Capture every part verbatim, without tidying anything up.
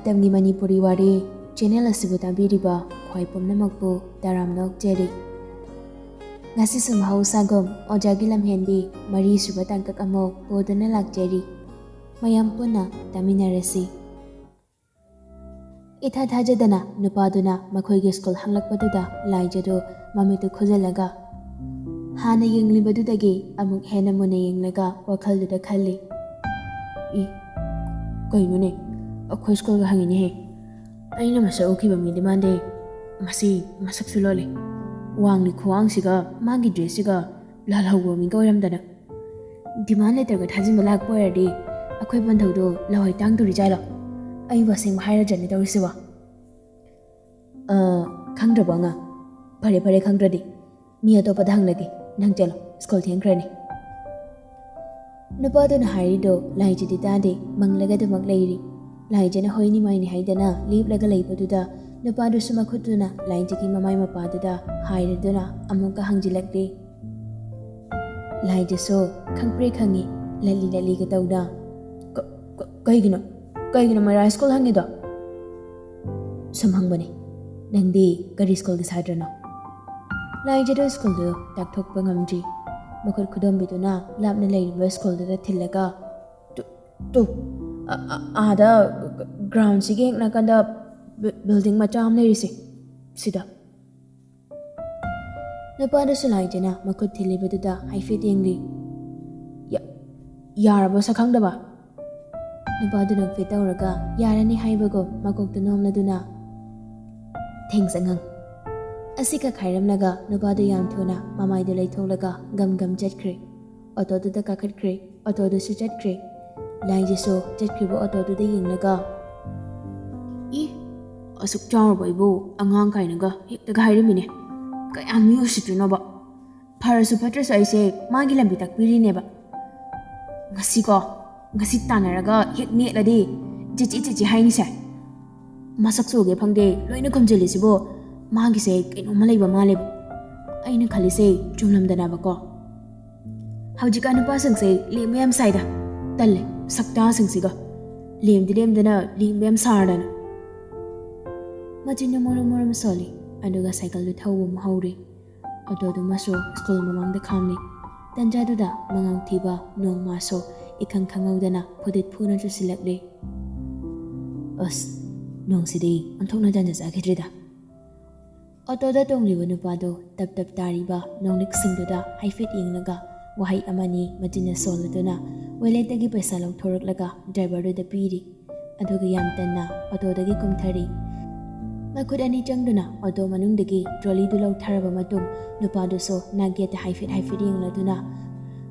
ꯃꯇꯝꯒꯤ ꯃꯅꯤꯄꯨꯔꯤ ꯋꯥꯔꯤ ꯆꯦꯅꯦꯜ ꯑꯁꯤꯕꯨ ꯇꯥꯕꯤꯔꯤꯕ ꯈ꯭ꯋꯥꯏ ꯄꯨꯝꯅꯃꯛꯄꯨ ꯇꯔꯥꯝꯅ ꯑꯣꯛꯆꯔꯤ꯫ ꯉꯁꯤꯁꯨ ꯃꯍꯧꯁꯥꯒꯨꯝ ꯑꯣꯖꯥꯒꯤ ꯂꯝꯍꯦꯟꯕꯤ ꯃꯔꯤꯁꯨꯕ ꯇꯥꯡꯀꯛ ꯑꯃ ꯄꯨꯗꯨꯅ ꯂꯥꯛꯆꯔꯤ꯫ ꯃꯌꯥꯝ ꯄꯨꯟꯅ ꯇꯥꯃꯤꯟꯅꯔꯁꯤ꯫ ꯏꯊꯥ ꯊꯥꯖꯗꯅ ꯅꯨꯄꯥꯗꯨꯅ ꯃꯈꯣꯏꯒꯤ ꯁ꯭ꯀꯨꯜ ꯍꯥꯡꯂꯛꯄꯗꯨꯗ ꯂꯥꯏꯖꯗꯨ ꯃꯃꯤꯠꯇꯨ ꯈꯨꯖꯜꯂꯒ ꯍꯥꯟꯅ ꯌꯦꯡꯂꯤꯕꯗꯨꯗꯒꯤ ꯑꯃꯨꯛ ꯍꯦꯟꯅ ꯃꯨꯟꯅ ꯌꯦꯡꯂꯒ ꯋꯥꯈꯜꯗꯨꯗ ꯈꯜꯂꯤ꯫ "ꯏ, ꯀꯩꯅꯣꯅꯦ? ꯑꯩꯈꯣꯏ ꯁ꯭ꯀꯨꯜꯒ ꯍꯪꯉꯤꯅꯦꯍꯦ꯫ ꯑꯩꯅ ꯃꯁꯛ ꯎꯈꯤꯕ ꯃꯤꯗꯤ ꯃꯥꯟꯗꯦ꯫ ꯃꯁꯤ ꯃꯁꯛꯁꯨ ꯂꯣꯜꯂꯤ꯫ ꯋꯥꯡꯂꯤ ꯈꯨꯋꯥꯡꯁꯤꯒ ꯃꯥꯒꯤ ꯗ꯭ꯔꯦꯁꯁꯤꯒ ꯂꯥꯜꯍꯧꯕ ꯃꯤꯒ ꯑꯣꯏꯔꯝꯗꯅ꯫ ꯗꯤꯃꯥꯟ ꯂꯦꯇꯔꯒ ꯊꯥꯖꯤꯟꯕ ꯂꯥꯛꯄ ꯑꯣꯏꯔꯗꯤ ꯑꯩꯈꯣꯏ ꯄꯟꯊꯧꯗꯣ ꯂꯋꯥꯏ ꯇꯥꯡꯗꯣꯔꯤ ꯖꯥꯠꯂꯣ? ꯑꯩꯕꯨ ꯑꯁꯦꯡꯕ ꯍꯥꯏꯔꯖꯅꯤ ꯇꯧꯔꯤꯁꯤꯕꯣ?" "ꯑ, ꯈꯪꯗ꯭ꯔꯕꯣ ꯑꯉꯥꯡ? ꯐꯔꯦ ꯐꯔꯦ, ꯈꯪꯗ꯭ꯔꯗꯤ ꯃꯤ ꯑꯇꯣꯞꯄꯗ ꯍꯪꯂꯒꯦ꯫ ꯅꯪ ꯆꯠꯂꯣ, ꯁ꯭ꯀꯨꯜ ꯊꯦꯡꯈ꯭ꯔꯅꯤ꯫" ꯅꯨꯄꯥꯗꯨꯅ ꯍꯥꯏꯔꯤꯗꯣ ꯂꯥꯏꯖꯗꯤ ꯇꯥꯗꯦ, ꯃꯪꯂꯒ ꯑꯗꯨꯃꯛ ꯂꯩꯔꯤ꯫ ꯂꯥꯏꯖꯅ ꯍꯣꯏꯅꯤ ꯃꯥꯏꯅꯤ ꯍꯥꯏꯗꯅ ꯂꯦꯞꯂꯒ ꯂꯩꯕꯗꯨꯗ ꯅꯨꯄꯥꯗꯨꯁꯨ ꯃꯈꯨꯠꯇꯨꯅ ꯂꯥꯏꯖꯒꯤ ꯃꯃꯥꯏ ꯃꯄꯥꯗꯨꯗ ꯍꯥꯏꯔꯗꯨꯅ ꯑꯃꯨꯛꯀ ꯍꯪꯖꯤꯜꯂꯛꯂꯤ꯫ ꯂꯥꯏꯖꯁꯨ ꯈꯪꯄ꯭ꯔꯦ ꯈꯪꯉꯤ, ꯂꯠꯂꯤ ꯂꯠꯂꯤꯒ ꯇꯧꯗ꯫ "ꯀ-, ꯀ-, ꯀꯩꯒꯤꯅꯣ? ꯀꯩꯒꯤꯅꯣ ꯃꯩꯔꯥ ꯁ꯭ꯀꯨꯜ ꯍꯪꯉꯤꯗꯣ?" "ꯁꯨꯝ ꯍꯪꯕꯅꯦ, ꯅꯪꯗꯤ ꯀꯔꯤ ꯁ꯭ꯀꯨꯜꯒꯤ ꯁꯥꯇ꯭ꯔꯅꯣ?" ꯂꯥꯏꯖꯗꯣ ꯁ꯭ꯀꯨꯜꯗꯨ ꯇꯥꯛꯊꯣꯛꯄ ꯉꯝꯗ꯭ꯔꯤ꯫ ꯃꯈꯨꯠ ꯈꯨꯗꯣꯝꯕꯤꯗꯨꯅ ꯂꯥꯞꯅ ꯂꯩꯔꯤꯕ ꯁ꯭ꯀꯨꯜꯗꯨꯗ ꯊꯤꯜꯂꯒ, "ꯇꯨ, ꯇꯨ, ꯑ-, ꯑ-, ꯑꯥꯗ ꯒ꯭ꯔꯥꯎꯟꯁꯤꯒꯤ ꯍꯦꯛ ꯅꯥꯀꯟꯗ ꯕꯤ-, ꯕꯤꯜꯗꯤꯡ ꯃꯆꯥ ꯑꯃ ꯂꯩꯔꯤꯁꯦ, ꯁꯤꯗ꯫" ꯅꯨꯄꯥꯗꯨꯁꯨ ꯂꯥꯏꯖꯅ ꯃꯈꯨꯠ ꯊꯤꯜꯂꯤꯕꯗꯨꯗ ꯍꯥꯏꯐꯦꯠ ꯌꯦꯡꯂꯤ꯫ "ꯌꯥ-, ꯌꯥꯔꯕꯣ, ꯁꯛꯈꯪꯗꯕ?" ꯅꯨꯄꯥꯗꯨꯅ ꯐꯤꯠ ꯇꯧꯔꯒ ꯌꯥꯔꯅꯤ ꯍꯥꯏꯕꯒꯨꯝ ꯃꯀꯣꯛꯇ ꯅꯣꯝꯂꯗꯨꯅ, "ꯊꯦꯡꯁ ꯑꯉꯥꯡ꯫" ꯑꯁꯤꯈꯛ ꯍꯥꯏꯔꯝꯂꯒ ꯅꯨꯄꯥꯗꯨ ꯌꯥꯝ ꯊꯨꯅ ꯃꯃꯥꯏꯗꯨ ꯂꯩꯊꯣꯛꯂꯒ ꯒꯝ ꯒꯝ ꯆꯠꯈ꯭ꯔꯦ꯫ ꯑꯣꯇꯣꯗꯨꯗ ꯀꯥꯈꯠꯈ꯭ꯔꯦ꯫ ꯑꯣꯇꯣꯗꯨꯁꯨ ꯆꯠꯈ꯭ꯔꯦ꯫ ꯂꯥꯏꯖꯁꯨ ꯆꯠꯈ꯭ꯔꯤꯕ ꯑꯣꯇꯣꯗꯨꯗ ꯌꯦꯡꯂꯒ, "ꯏ, ꯑꯁꯨꯛ ꯆꯥꯎꯔꯕ ꯑꯩꯕꯨ ꯑꯉꯥꯡ ꯀꯥꯏꯅꯒ ꯍꯦꯛꯇꯒ ꯍꯥꯏꯔꯝꯃꯤꯅꯦ꯫ ꯀꯌꯥꯝ ꯃꯤ ꯎꯁꯤꯠꯇ꯭ꯔꯤꯅꯣꯕ? ꯐꯔꯁꯨ ꯐꯠꯇ꯭ꯔꯁꯨ ꯑꯩꯁꯦ ꯃꯥꯒꯤ ꯂꯝꯕꯤ ꯇꯥꯛꯄꯤꯔꯤꯅꯦꯕ꯫ ꯉꯁꯤꯀꯣ, ꯉꯁꯤ ꯇꯥꯟꯅꯔꯒ ꯍꯦꯛ ꯅꯦꯠꯂꯗꯤ ꯆꯤꯆꯤ ꯆꯤꯆꯤ ꯍꯥꯏꯅꯤꯁꯦ꯫ ꯃꯁꯛꯁꯨ ꯎꯒꯦ ꯐꯪꯗꯦ, ꯂꯣꯏꯅ ꯈꯨꯝꯖꯤꯜꯂꯤꯁꯤꯕꯨ꯫ ꯃꯥꯒꯤꯁꯦ ꯀꯩꯅꯣꯝꯃ ꯂꯩꯕ ꯃꯥꯜꯂꯦꯕ꯫ ꯑꯩꯅ ꯈꯜꯂꯤꯁꯦ ꯆꯨꯝꯂꯝꯗꯅꯕꯀꯣ꯫ ꯍꯧꯖꯤꯛꯀꯥꯟ ꯅꯨꯄꯥꯁꯤꯡꯁꯦ ꯂꯦꯝꯕ ꯌꯥꯝ ꯁꯥꯏꯗ꯫ ꯇꯜꯂꯦ, ꯁꯛꯇꯥꯁꯤꯡꯁꯤꯒ꯫ ꯂꯦꯝꯗꯤ ꯂꯦꯝꯗꯅ ꯂꯦꯝꯕ ꯌꯥꯝ ꯁꯥꯔꯗꯅ꯫ ꯃꯆꯤꯟꯗꯨ ꯃꯔꯨꯝ ꯃꯔꯨꯝ ꯁꯣꯜꯂꯤ, ꯑꯗꯨꯒ ꯁꯥꯏꯀꯜꯗꯨ ꯊꯧꯕ ꯑꯃꯨꯛ ꯍꯧꯔꯤ꯫ ꯑꯣꯇꯣꯗꯨꯃꯁꯨ ꯁ꯭ꯀꯨꯜ ꯃꯃꯥꯡꯗ ꯈꯥꯝꯂꯤ꯫ ꯇꯟꯖꯥꯗꯨꯗ ꯃꯉꯥꯎ ꯊꯤꯕ ꯅꯣꯡ ꯃꯥꯁꯨ ꯏꯈꯪ ꯈꯪꯍꯧꯗꯅ ꯐꯨꯗꯤꯠ ꯐꯨꯅ ꯆꯨꯁꯤꯜꯂꯛꯂꯤ꯫ ꯑꯁ, ꯅꯣꯡꯁꯤꯗꯤ ꯑꯣꯟꯊꯣꯛꯅ ꯇꯟꯖꯥ ꯆꯥꯈꯤꯗ꯭ꯔꯤꯗ꯫ ꯑꯣꯇꯣꯗ ꯇꯣꯡꯂꯤꯕ ꯅꯨꯄꯥꯗꯨ ꯇꯞ ꯇꯞ ꯇꯥꯔꯤꯕ ꯅꯣꯡꯂꯤꯛꯁꯤꯡꯗꯨꯗ ꯍꯥꯏꯐꯦꯠ ꯌꯦꯡꯂꯒ ꯋꯥꯍꯩ ꯑꯃꯅꯤ ꯃꯆꯤꯟꯅ ꯁꯣꯜꯂꯗꯨꯅ ꯋꯦꯂꯦꯠꯇꯒꯤ ꯄꯩꯁꯥ ꯂꯧꯊꯣꯔꯛꯂꯒ ꯗ꯭ꯔꯥꯏꯚꯔꯗꯨꯗ ꯄꯤꯔꯤ꯫ ꯑꯗꯨꯒ ꯌꯥꯝ ꯇꯟꯅ ꯑꯣꯇꯣꯗꯒꯤ ꯀꯨꯝꯊꯔꯤ꯫ ꯃꯈꯨꯠ ꯑꯅꯤ ꯆꯪꯗꯨꯅ ꯑꯣꯇꯣ ꯃꯅꯨꯡꯗꯒꯤ ꯇ꯭ꯔꯣꯂꯤꯗꯨ ꯂꯧꯊꯔꯕ ꯃꯇꯨꯡ ꯅꯨꯄꯥꯗꯨꯁꯨ ꯅꯥꯛ ꯌꯦꯠꯇ ꯍꯥꯏꯐꯦꯠ ꯍꯥꯏꯐꯦꯠ ꯌꯦꯡꯂꯗꯨꯅ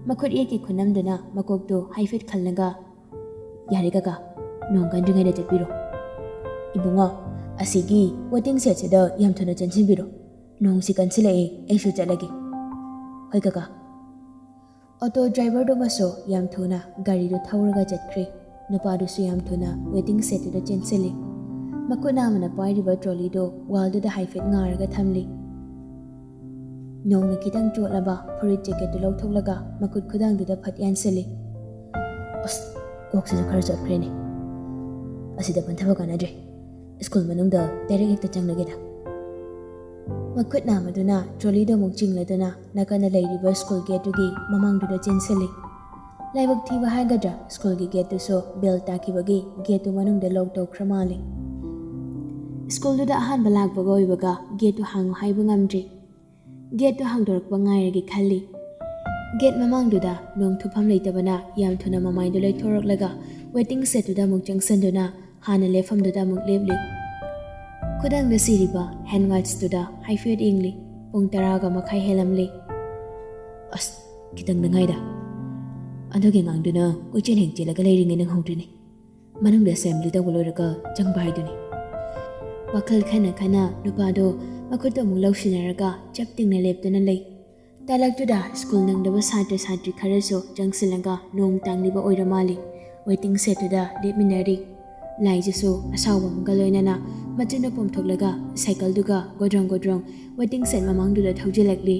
ꯃꯈꯨꯠ ꯌꯦꯠꯀꯤ ꯈꯨꯅꯝꯗꯨꯅ ꯃꯀꯣꯛꯇꯨ ꯍꯥꯏꯐꯦꯠ ꯈꯜꯂꯒ, "ꯌꯥꯔꯦ ꯀꯀꯥ, ꯅꯣꯡ ꯀꯟꯗ꯭ꯔꯤꯉꯩꯗ ꯆꯠꯄꯤꯔꯣ꯫ ꯏꯕꯨꯡꯉꯣ, ꯑꯁꯤꯒꯤ ꯋꯦꯇꯤꯡ ꯁꯦꯠꯁꯤꯗ ꯌꯥꯝ ꯊꯨꯅ ꯆꯪꯁꯤꯟꯕꯤꯔꯣ꯫ ꯅꯣꯡꯁꯤ ꯀꯟꯁꯤꯜꯂꯛꯑꯦ, ꯑꯩꯁꯨ ꯆꯠꯂꯒꯦ꯫" "ꯍꯣꯏ ꯀꯀꯥ꯫" ꯑꯣꯇꯣ ꯗ꯭ꯔꯥꯏꯚꯔꯗꯨꯃꯁꯨ ꯌꯥꯝ ꯊꯨꯅ ꯒꯥꯔꯤꯗꯨ ꯊꯧꯔꯒ ꯆꯠꯈ꯭ꯔꯦ꯫ ꯅꯨꯄꯥꯗꯨꯁꯨ ꯌꯥꯝ ꯊꯨꯅ ꯋꯦꯇꯤꯡ ꯁꯦꯠꯇꯨꯗ ꯆꯦꯟꯁꯤꯜꯂꯤ꯫ ꯃꯈꯨꯠ ꯅꯥꯝꯃꯅ ꯄꯥꯏꯔꯤꯕ ꯇ꯭ꯔꯣꯂꯤꯗꯨ ꯋꯥꯜꯗꯨꯗ ꯍꯥꯏꯐꯦꯠ ꯉꯥꯔꯒ ꯊꯝꯂꯤ꯫ ꯅꯣꯡꯅ ꯈꯤꯇꯪ ꯆꯣꯠꯂꯕ ꯐꯨꯔꯤꯠ ꯖꯦꯀꯦꯠꯇꯨ ꯂꯧꯊꯣꯛꯂꯒ ꯃꯈꯨꯠ ꯈꯨꯗꯥꯡꯗꯨꯗ ꯐꯠ ꯌꯥꯟꯁꯤꯜꯂꯤ꯫ "ꯑꯁ, ꯀꯣꯛꯁꯤꯁꯨ ꯈꯔ ꯆꯣꯠꯈ꯭ꯔꯦꯅꯦ꯫ ꯑꯁꯤꯗ ꯄꯟꯊꯕ ꯀꯥꯟꯅꯗ꯭ꯔꯦ꯫ ꯁ꯭ꯀꯨꯜ ꯃꯅꯨꯡꯗ ꯗꯥꯏꯔꯦꯛ ꯍꯦꯛꯇ ꯆꯪꯂꯒꯦꯗ꯫" ꯃꯈꯨꯠ ꯅꯥꯝꯃꯗꯨꯅ ꯇ꯭ꯔꯣꯂꯤꯗꯨ ꯑꯃꯨꯛ ꯆꯤꯡꯂꯗꯨꯅ ꯅꯥꯀꯟꯗ ꯂꯩꯔꯤꯕ ꯁ꯭ꯀꯨꯜ ꯒꯦꯠꯇꯨꯒꯤ ꯃꯃꯥꯡꯗꯨꯗ ꯆꯦꯟꯁꯤꯜꯂꯤ꯫ ꯂꯥꯏꯕꯛ ꯊꯤꯕ ꯍꯥꯏꯒꯗ꯭ꯔꯥ, ꯁ꯭ꯀꯨꯜꯒꯤ ꯒꯦꯠꯇꯨꯁꯨ ꯕꯦꯜ ꯇꯥꯈꯤꯕꯒꯤ ꯒꯦꯠꯇꯨ ꯃꯅꯨꯡꯗ ꯂꯣꯛ ꯇꯧꯈ꯭ꯔ ꯃꯥꯜꯂꯤ꯫ ꯁ꯭ꯀꯨꯜꯗꯨꯗ ꯑꯍꯥꯟꯕ ꯂꯥꯛꯄꯒ ꯑꯣꯏꯕꯒ ꯒꯦꯠꯇꯨ ꯍꯥꯡꯉꯨ ꯍꯥꯏꯕ ꯉꯝꯗ꯭ꯔꯤ꯫ ꯒꯦꯠꯇꯨ ꯍꯥꯡꯗꯣꯔꯛꯄ ꯉꯥꯏꯔꯒꯦ ꯈꯜꯂꯤ꯫ ꯒꯦꯠ ꯃꯃꯥꯡꯗꯨꯗ ꯅꯣꯡ ꯊꯨꯞꯐꯝ ꯂꯩꯇꯕꯅ ꯌꯥꯝ ꯊꯨꯅ ꯃꯃꯥꯏꯗꯨ ꯂꯩꯊꯣꯔꯛꯂꯒ ꯋꯦꯇꯤꯡ ꯁꯦꯠꯇꯨꯗ ꯑꯃꯨꯛ ꯆꯪꯁꯤꯟꯗꯨꯅ ꯍꯥꯟꯅ ꯂꯦꯞꯐꯝꯗꯨꯗ ꯑꯃꯨꯛ ꯂꯦꯞꯂꯤ꯫ ꯈꯨꯗꯥꯡꯗ ꯁꯤꯔꯤꯕ ꯍꯦꯟ ꯋꯥꯆꯇꯨꯗ ꯍꯥꯏꯐꯦꯠ ꯌꯦꯡꯂꯤ꯫ ꯄꯨꯡ ꯇꯔꯥꯒ ꯃꯈꯥꯏ ꯍꯦꯜꯂꯝꯂꯤ꯫ "ꯑꯁ, ꯈꯤꯇꯪꯗ ꯉꯥꯏꯗ꯫ ꯑꯗꯨꯒꯤ ꯑꯉꯥꯡꯗꯨꯅ ꯀꯣꯏꯆꯦꯟ ꯍꯦꯛ ꯆꯦꯜꯂꯒ ꯂꯩꯔꯤꯉꯩ ꯅꯪꯍꯧꯗ꯭ꯔꯤꯅꯦ꯫ ꯃꯅꯨꯡꯗ ꯑꯦꯁꯦꯝꯕ꯭ꯂꯤ ꯇꯧꯕ ꯂꯣꯏꯔꯒ ꯆꯪꯕ ꯍꯥꯏꯗꯨꯅꯤ꯫" ꯋꯥꯈꯜ ꯈꯟꯅ ꯈꯟꯅ ꯅꯨꯄꯥꯗꯣ ꯃꯈꯨꯠꯇ ꯑꯃꯨꯛ ꯂꯧꯁꯤꯟꯅꯔꯒ ꯆꯞ ꯇꯤꯡꯅ ꯂꯦꯞꯇꯨꯅ ꯂꯩ꯫ ꯇꯥꯂꯛꯇꯨꯗ ꯁ꯭ꯀꯨꯜ ꯅꯪꯗꯕ ꯁꯥꯇ꯭ꯔ ꯁꯥꯇ꯭ꯔꯤ ꯈꯔꯁꯨ ꯆꯪꯁꯤꯜꯂꯒ ꯅꯣꯡ ꯇꯥꯡꯂꯤꯕ ꯑꯣꯏꯔ ꯃꯥꯜꯂꯤ꯫ ꯋꯦꯇꯤꯡ ꯁꯦꯠꯇꯨꯗ ꯂꯦꯞꯃꯤꯟꯅꯔꯤ꯫ ꯂꯥꯏꯖꯁꯨ ꯑꯁꯥꯎꯕ ꯑꯃꯒ ꯂꯣꯏꯅꯅ ꯃꯆꯤꯟꯗ ꯄꯣꯝꯊꯣꯛꯂꯒ ꯁꯥꯏꯀꯜꯗꯨꯒ ꯒꯣꯗ꯭ꯔꯣꯡ ꯒꯣꯗ꯭ꯔꯣꯡ ꯋꯦꯇꯤꯡ ꯁꯦꯠ ꯃꯃꯥꯡꯗꯨꯗ ꯊꯧꯖꯤꯜꯂꯛꯂꯤ꯫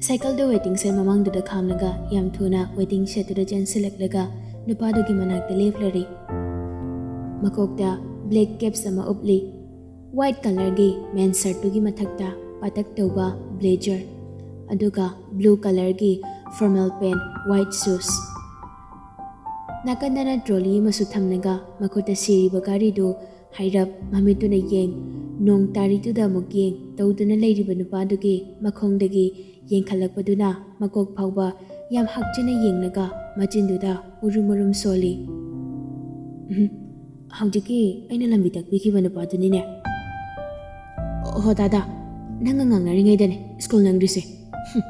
ꯁꯥꯏꯀꯜꯗꯨ ꯋꯦꯇꯤꯡ ꯁꯦꯠ ꯃꯃꯥꯡꯗꯨꯗ ꯈꯥꯝꯂꯒ ꯌꯥꯝ ꯊꯨꯅ ꯋꯦꯇꯤꯡ ꯁꯦꯠꯇꯨꯗ ꯆꯦꯟꯁꯤꯜꯂꯛꯂꯒ ꯅꯨꯄꯥꯗꯨꯒꯤ ꯃꯅꯥꯛꯇ ꯂꯦꯞꯂꯔꯤ꯫ ꯃꯀꯣꯛꯇ black caps ꯑꯃ ꯎꯞꯂꯤ꯫ White colourꯒꯤ men shirtꯇꯨꯒꯤ ꯃꯊꯛꯇ ꯄꯥꯇꯛ ꯇꯧꯕ blazer, ꯑꯗꯨꯒ blue colourꯒꯤ formal pant, white shoes꯫ ꯅꯥꯀꯟꯗꯅ trolley ꯑꯃꯁꯨ ꯊꯝꯂꯒ ꯃꯈꯨꯠꯇ ꯁꯤꯔꯤꯕ ꯒꯥꯔꯤꯗꯨ ꯍꯥꯏꯔꯞ ꯃꯃꯤꯠꯇꯨꯅ ꯌꯦꯡ, ꯅꯣꯡ ꯇꯥꯔꯤꯗꯨꯗ ꯑꯃꯨꯛ ꯌꯦꯡ ꯇꯧꯗꯨꯅ ꯂꯩꯔꯤꯕ ꯅꯨꯄꯥꯗꯨꯒꯤ ꯃꯈꯣꯡꯗꯒꯤ ꯌꯦꯡꯈꯠꯂꯛꯄꯗꯨꯅ ꯃꯀꯣꯛ ꯐꯥꯎꯕ ꯌꯥꯝ ꯍꯛꯆꯤꯟꯅ ꯌꯦꯡꯂꯒ ꯃꯆꯤꯟꯗꯨꯗ ꯎꯔꯨꯝ ꯎꯔꯨꯝ ꯁꯣꯜꯂꯤ꯫ "ꯎꯝ, ꯍꯧꯖꯤꯛꯀꯤ ꯑꯩꯅ ꯂꯝꯕꯤ ꯇꯥꯛꯄꯤꯈꯤꯕ ꯅꯨꯄꯥꯗꯨꯅꯤꯅꯦ꯫ ꯍꯣ ꯗꯥꯗꯥ, ꯅꯪꯒ ꯉꯥꯡꯅꯔꯤꯉꯩꯗꯅꯦ ꯁ꯭ꯀꯨꯜ ꯅꯪꯗ꯭ꯔꯤꯁꯦ꯫ ꯍꯨꯝ꯫"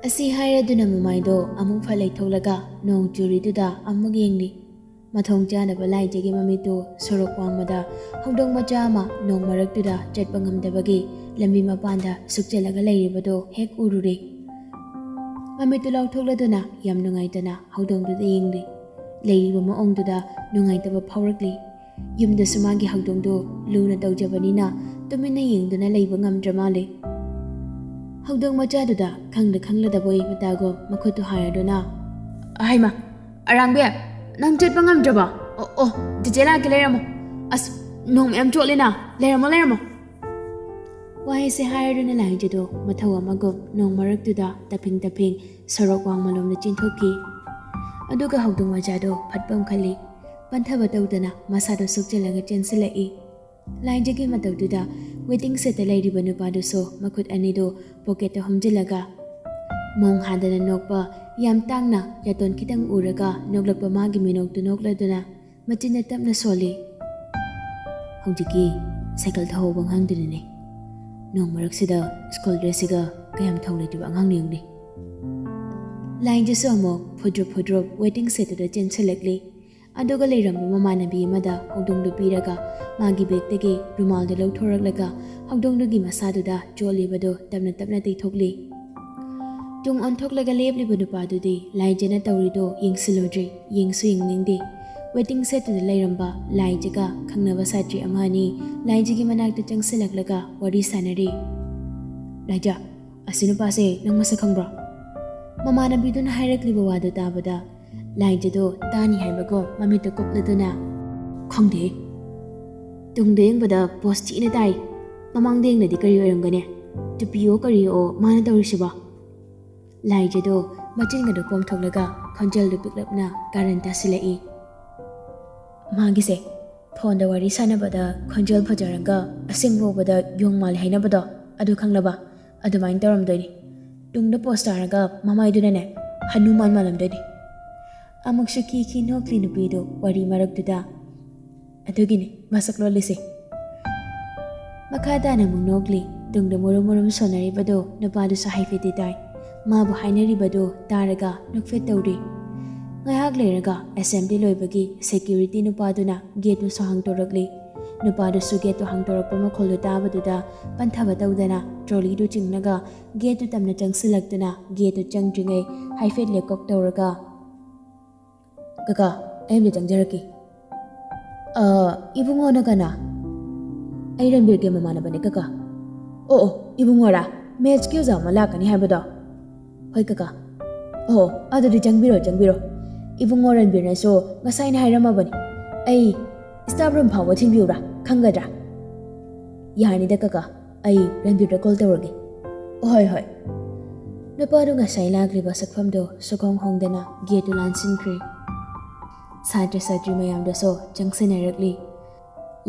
ꯑꯁꯤ ꯍꯥꯏꯔꯗꯨꯅ ꯃꯃꯥꯏꯗꯣ ꯑꯃꯨꯛ ꯐꯠ ꯂꯩꯊꯣꯛꯂꯒ ꯅꯣꯡ ꯆꯨꯔꯤꯗꯨꯗ ꯑꯃꯨꯛ ꯌꯦꯡꯂꯤ꯫ ꯃꯊꯣꯡ ꯆꯥꯗꯕ ꯂꯥꯏꯖꯒꯤ ꯃꯃꯤꯠꯇꯨ ꯁꯣꯔꯣꯛ ꯋꯥꯡꯃꯗ ꯍꯧꯗꯣꯡ ꯃꯆꯥ ꯑꯃ ꯅꯣꯡ ꯃꯔꯛꯇꯨꯗ ꯆꯠꯄ ꯉꯝꯗꯕꯒꯤ ꯂꯝꯕꯤ ꯃꯄꯥꯟꯗ ꯁꯨꯛꯆꯜꯂꯒ ꯂꯩꯔꯤꯕꯗꯨ ꯍꯦꯛ ꯎꯔꯨꯔꯦ꯫ ꯃꯃꯤꯠꯇꯨ ꯂꯥꯎꯊꯣꯛꯂꯗꯨꯅ ꯌꯥꯝ ꯅꯨꯡꯉꯥꯏꯇꯅ ꯍꯧꯗꯣꯡꯗꯨꯗ ꯌꯦꯡꯂꯤ꯫ ꯂꯩꯔꯤꯕ ꯃꯑꯣꯡꯗꯨꯗ ꯅꯨꯡꯉꯥꯏꯇꯕ ꯐꯥꯎꯔꯛꯂꯤ꯫ ꯌꯨꯝꯗꯁꯨ ꯃꯥꯒꯤ ꯍꯧꯗꯣꯡꯗꯨ ꯂꯨꯅ ꯇꯧꯖꯕꯅꯤꯅ ꯇꯨꯃꯤꯟꯅ ꯌꯦꯡꯗꯨꯅ ꯂꯩꯕ ꯉꯝꯗ꯭ꯔ ꯃꯥꯜꯂꯦ꯫ ꯍꯧꯗꯣꯡ ꯃꯆꯥꯗꯨꯗ ꯈꯪꯗ ꯈꯪꯂꯗꯕꯣꯏ ꯃꯇꯥꯒꯨꯝ ꯃꯈꯨꯠꯇꯨ ꯍꯥꯏꯔꯗꯨꯅ, "ꯑꯍꯩꯃ, ꯑꯔꯥꯡꯕꯤ, ꯅꯪ ꯆꯠꯄ ꯉꯝꯗ꯭ꯔꯕꯣ? ꯑꯣ, ꯑꯣ, ꯆꯦꯆꯦ ꯂꯥꯛꯀꯦ, ꯂꯩꯔꯝꯃꯣ꯫ ꯑꯁ, ꯅꯣꯡ ꯃꯌꯥꯝ ꯆꯣꯠꯂꯦꯅ꯫ ꯂꯩꯔꯝꯃꯣ, ꯂꯩꯔꯝꯃꯣ꯫" ꯋꯥꯍꯩꯁꯦ ꯍꯥꯏꯔꯗꯨꯅ ꯂꯥꯏꯖꯗꯣ ꯃꯊꯧ ꯑꯃꯒꯨꯝ ꯅꯣꯡ ꯃꯔꯛꯇꯨꯗ ꯇꯞꯐꯤꯡ ꯇꯞꯐꯤꯡ ꯁꯣꯔꯣꯛ ꯋꯥꯡꯃꯂꯣꯝꯗ ꯆꯦꯟꯊꯣꯛꯈꯤ꯫ ꯑꯗꯨꯒ ꯍꯧꯗꯣꯡ ꯃꯆꯥꯗꯣ ꯐꯠ ꯄꯝꯈꯠꯂꯤ꯫ ꯄꯟꯊꯕ ꯇꯧꯗꯅ ꯃꯁꯥꯗꯣ ꯁꯨꯛꯆꯜꯂꯒ ꯆꯦꯟꯁꯤꯜꯂꯛꯏ꯫ ꯂꯥꯏꯖꯒꯤ ꯃꯇꯧꯗꯨꯗ waiting shed ꯂꯩꯔꯤꯕ ꯅꯨꯄꯥꯗꯨꯁꯨ ꯃꯈꯨꯠ ꯑꯅꯤꯗꯨ pocketꯇ ꯍꯨꯝꯖꯤꯜꯂꯒ ꯃꯣꯡ ꯍꯥꯗꯅ ꯅꯣꯛꯄ, ꯌꯥꯝ ꯇꯥꯡꯅ ꯌꯥꯇꯣꯟ ꯈꯤꯇꯪ ꯎꯔꯒ ꯅꯣꯛꯂꯛꯄ ꯃꯥꯒꯤ ꯃꯤꯅꯣꯛꯇꯨ ꯅꯣꯛꯂꯗꯨꯅ ꯃꯆꯤꯟꯅ ꯇꯞꯅ ꯁꯣꯜꯂꯤ꯫ "ꯍꯧꯖꯤꯛꯀꯤ cycle ꯊꯧꯍꯧꯕ ꯑꯉꯥꯡꯗꯨꯅꯤꯅꯦ꯫ ꯅꯣꯡ ꯃꯔꯛꯁꯤꯗ ꯁ꯭ꯀꯨꯜ ꯗ꯭ꯔꯦꯁꯁꯤꯒ ꯀꯌꯥꯝ ꯊꯧ ꯂꯩꯇ꯭ꯔꯤꯕ ꯑꯉꯥꯡꯅꯣ ꯌꯦꯡꯉꯨꯅꯦ꯫" ꯂꯥꯏꯟꯗꯨꯁꯨ ꯑꯃꯨꯛ ꯐꯨꯗ꯭ꯔꯨꯞ ꯐꯨꯗ꯭ꯔꯨꯞ waiting shed ꯇꯨꯗ ꯆꯦꯟꯁꯤꯜꯂꯛꯂꯤ꯫ ꯑꯗꯨꯒ ꯂꯩꯔꯝꯕ ꯃꯃꯥꯟꯅꯕꯤ ꯑꯃꯗ ꯍꯧꯗꯣꯡꯗꯨ ꯄꯤꯔꯒ ꯃꯥꯒꯤ bag ꯇꯒꯤ ꯔꯨꯃꯥꯜꯗꯨ ꯂꯧꯊꯣꯔꯛꯂꯒ ꯍꯧꯗꯣꯡꯗꯨꯒꯤ ꯃꯁꯥꯗꯨꯗ ꯆꯣꯠꯂꯤꯕꯗꯨ ꯇꯞꯅ ꯇꯞꯅ ꯇꯩꯊꯣꯛꯂꯤ꯫ ꯇꯨꯡ ꯑꯣꯟꯊꯣꯛꯂꯒ ꯂꯦꯞꯂꯤꯕ ꯅꯨꯄꯥꯗꯨꯗꯤ ꯂꯥꯏꯖꯅ ꯇꯧꯔꯤꯗꯣ ꯌꯦꯡꯁꯤꯜꯂꯨꯗ꯭ꯔꯦ, ꯌꯦꯡꯁꯨ ꯌꯦꯡꯅꯤꯡꯗꯦ꯫ Waiting shed ꯇꯨꯗ ꯂꯩꯔꯝꯕ ꯂꯥꯏꯖꯒ ꯈꯪꯅꯕ ꯁꯥꯇ꯭ꯔꯤ ꯑꯃ ꯑꯅꯤ ꯂꯥꯏꯖꯒꯤ ꯃꯅꯥꯛꯇ ꯆꯪꯁꯤꯜꯂꯛꯂꯒ ꯋꯥꯔꯤ ꯁꯥꯟꯅꯔꯤ꯫ "ꯂꯥꯏꯖ, ꯑꯁꯤ ꯅꯨꯄꯥꯁꯦ ꯅꯪ ꯃꯁꯛ ꯈꯪꯕ꯭ꯔꯣ?" ꯃꯃꯥꯟꯅꯕꯤꯗꯨꯅ ꯍꯥꯏꯔꯛꯂꯤꯕ ꯋꯥꯗꯨ ꯇꯥꯕꯗ ꯂꯥꯏꯖꯗꯣ ꯇꯥꯅꯤ ꯍꯥꯏꯕꯒꯨꯝ ꯃꯃꯤꯠꯇꯨ ꯀꯨꯞꯂꯗꯨꯅ, "ꯈꯪꯗꯦ꯫ ꯇꯨꯡꯗ ꯌꯦꯡꯕꯗ ꯄꯣꯁ ꯊꯤꯅ ꯇꯥꯏ꯫ ꯃꯃꯥꯡꯗ ꯌꯦꯡꯂꯗꯤ ꯀꯔꯤ ꯑꯣꯏꯔꯝꯒꯅꯤ? ꯇꯨꯄꯤꯌꯣ ꯀꯔꯤꯌꯣ ꯃꯥꯅ ꯇꯧꯔꯤꯁꯤꯕꯣ?" ꯂꯥꯏꯖꯗꯣ ꯃꯆꯤꯟꯒꯗꯣ ꯄꯣꯝꯊꯣꯛꯂꯒ ꯈꯣꯟꯖꯦꯜꯗꯨ ꯄꯤꯛꯂꯞꯅ ꯀꯥꯔꯟ ꯇꯥꯁꯤꯜꯂꯛꯏ꯫ ꯃꯥꯒꯤꯁꯦ ꯐꯣꯟꯗ ꯋꯥꯔꯤ ꯁꯥꯟꯅꯕꯗ ꯈꯣꯟꯖꯦꯜ ꯐꯖꯔꯒ ꯑꯁꯦꯡꯕ ꯎꯕꯗ ꯌꯣꯡ ꯃꯥꯜꯂꯦ ꯍꯥꯏꯅꯕꯗꯣ, ꯑꯗꯨ ꯈꯪꯂꯕ? ꯑꯗꯨꯃꯥꯏꯅ ꯇꯧꯔꯝꯗꯣꯏꯅꯤ꯫ ꯇꯨꯡꯗ ꯄꯣꯁ ꯇꯥꯔꯒ ꯃꯃꯥꯏꯗꯨꯅꯅꯦ ꯍꯅꯨꯃꯥꯟ ꯃꯥꯜꯂꯝꯗꯣꯏꯅꯤ꯫ ꯑꯃꯨꯛꯁꯨ ꯈꯤ ꯈꯤ ꯅꯣꯛꯂꯤ ꯅꯨꯄꯤꯗꯨ ꯋꯥꯔꯤ ꯃꯔꯛꯇꯨꯗ꯫ ꯑꯗꯨꯒꯤꯅꯤ ꯃꯁꯛ ꯂꯣꯜꯂꯤꯁꯦ꯫ ꯃꯈꯥ ꯇꯥꯅ ꯑꯃꯨꯛ ꯅꯣꯛꯂꯤ꯫ ꯇꯨꯡꯗ ꯃꯨꯔꯨꯝ ꯃꯨꯔꯨꯝ ꯁꯣꯟꯅꯔꯤꯕꯗꯨ ꯅꯨꯄꯥꯗꯨꯁꯨ ꯍꯥꯏꯐꯦꯠꯇꯤ ꯇꯥꯏ꯫ ꯃꯥꯕꯨ ꯍꯥꯏꯅꯔꯤꯕꯗꯨ ꯇꯥꯔꯒ ꯅꯣꯛꯐꯦꯠ ꯇꯧꯔꯤ꯫ ꯉꯥꯏꯍꯥꯛ ꯂꯩꯔꯒ ꯑꯦꯁꯦꯝꯕ꯭ꯂꯤ ꯂꯣꯏꯕꯒꯤ ꯁꯦꯀ꯭ꯌꯨꯔꯤꯇꯤ ꯅꯨꯄꯥꯗꯨꯅ ꯒꯦꯠꯇꯨꯁꯨ ꯍꯥꯡꯗꯣꯔꯛꯂꯤ꯫ ꯅꯨꯄꯥꯗꯨꯁꯨ ꯒꯦꯠꯇꯨ ꯍꯥꯡꯗꯣꯔꯛꯄ ꯃꯈꯣꯜꯗꯨ ꯇꯥꯕꯗꯨꯗ ꯄꯟꯊꯕ ꯇꯧꯗꯅ ꯇ꯭ꯔꯣꯂꯤꯗꯨ ꯆꯤꯡꯂꯒ ꯒꯦꯠꯇꯨ ꯇꯝꯅ ꯆꯪꯁꯤꯜꯂꯛꯇꯨꯅ ꯒꯦꯠꯇꯨ ꯆꯪꯗ꯭ꯔꯤꯉꯩ ꯍꯥꯏꯐꯦꯠ ꯂꯦꯀꯣꯛ ꯇꯧꯔꯒ, "ꯀꯀꯥ, ꯑꯩ ꯑꯝꯇ ꯆꯪꯖꯔꯛꯀꯦ꯫" "ꯑ, ꯏꯕꯨꯡꯉꯣꯅ ꯀꯅꯥ?" "ꯑꯩ ꯔꯟꯕꯤꯔꯒꯤ ꯃꯃꯥꯟꯅꯕꯅꯦ, ꯀꯀꯥ꯫" "ꯑꯣ, ꯑꯣ, ꯏꯕꯨꯡꯉꯣꯔꯥ? ꯃꯦꯠꯁꯀꯤ ꯑꯣꯖꯥ ꯑꯃ ꯂꯥꯛꯀꯅꯤ ꯍꯥꯏꯕꯗꯣ?" "ꯍꯣꯏ, ꯀꯀꯥ꯫" "ꯑꯣ, ꯑꯗꯨꯗꯤ ꯆꯪꯕꯤꯔꯣ, ꯆꯪꯕꯤꯔꯣ꯫ ꯏꯕꯨꯡꯉꯣ ꯔꯟꯕꯤꯔꯅꯁꯨ ꯉꯁꯥꯏꯅ ꯍꯥꯏꯔꯝꯃꯕꯅꯤ꯫ ꯑꯩ ꯁ꯭ꯇꯥꯐ ꯔꯨꯝ ꯐꯥꯎꯕ ꯊꯤꯟꯕꯤꯌꯨꯔꯥ? ꯈꯪꯒꯗ꯭ꯔꯥ?" "ꯌꯥꯔꯅꯤꯗ, ꯀꯀꯥ꯫ ꯑꯩ ꯔꯟꯕꯤꯔꯗ ꯀꯣꯜ ꯇꯧꯔꯒꯦ꯫" "ꯍꯣꯏ, ꯍꯣꯏ꯫" ꯅꯨꯄꯥꯗꯨ ꯉꯁꯥꯏ ꯂꯥꯛꯂꯤꯕ ꯁꯛꯐꯝꯗꯣ ꯁꯨꯈꯣꯡ ꯍꯣꯡꯗꯅ ꯒꯦꯠꯇꯨ ꯂꯥꯟꯁꯤꯟꯈ꯭ꯔꯦ꯫ ꯁꯥꯇ꯭ꯔ ꯁꯥꯇ꯭ꯔꯤ ꯃꯌꯥꯝꯗꯁꯨ ꯆꯪꯁꯤꯟꯅꯔꯛꯂꯤ꯫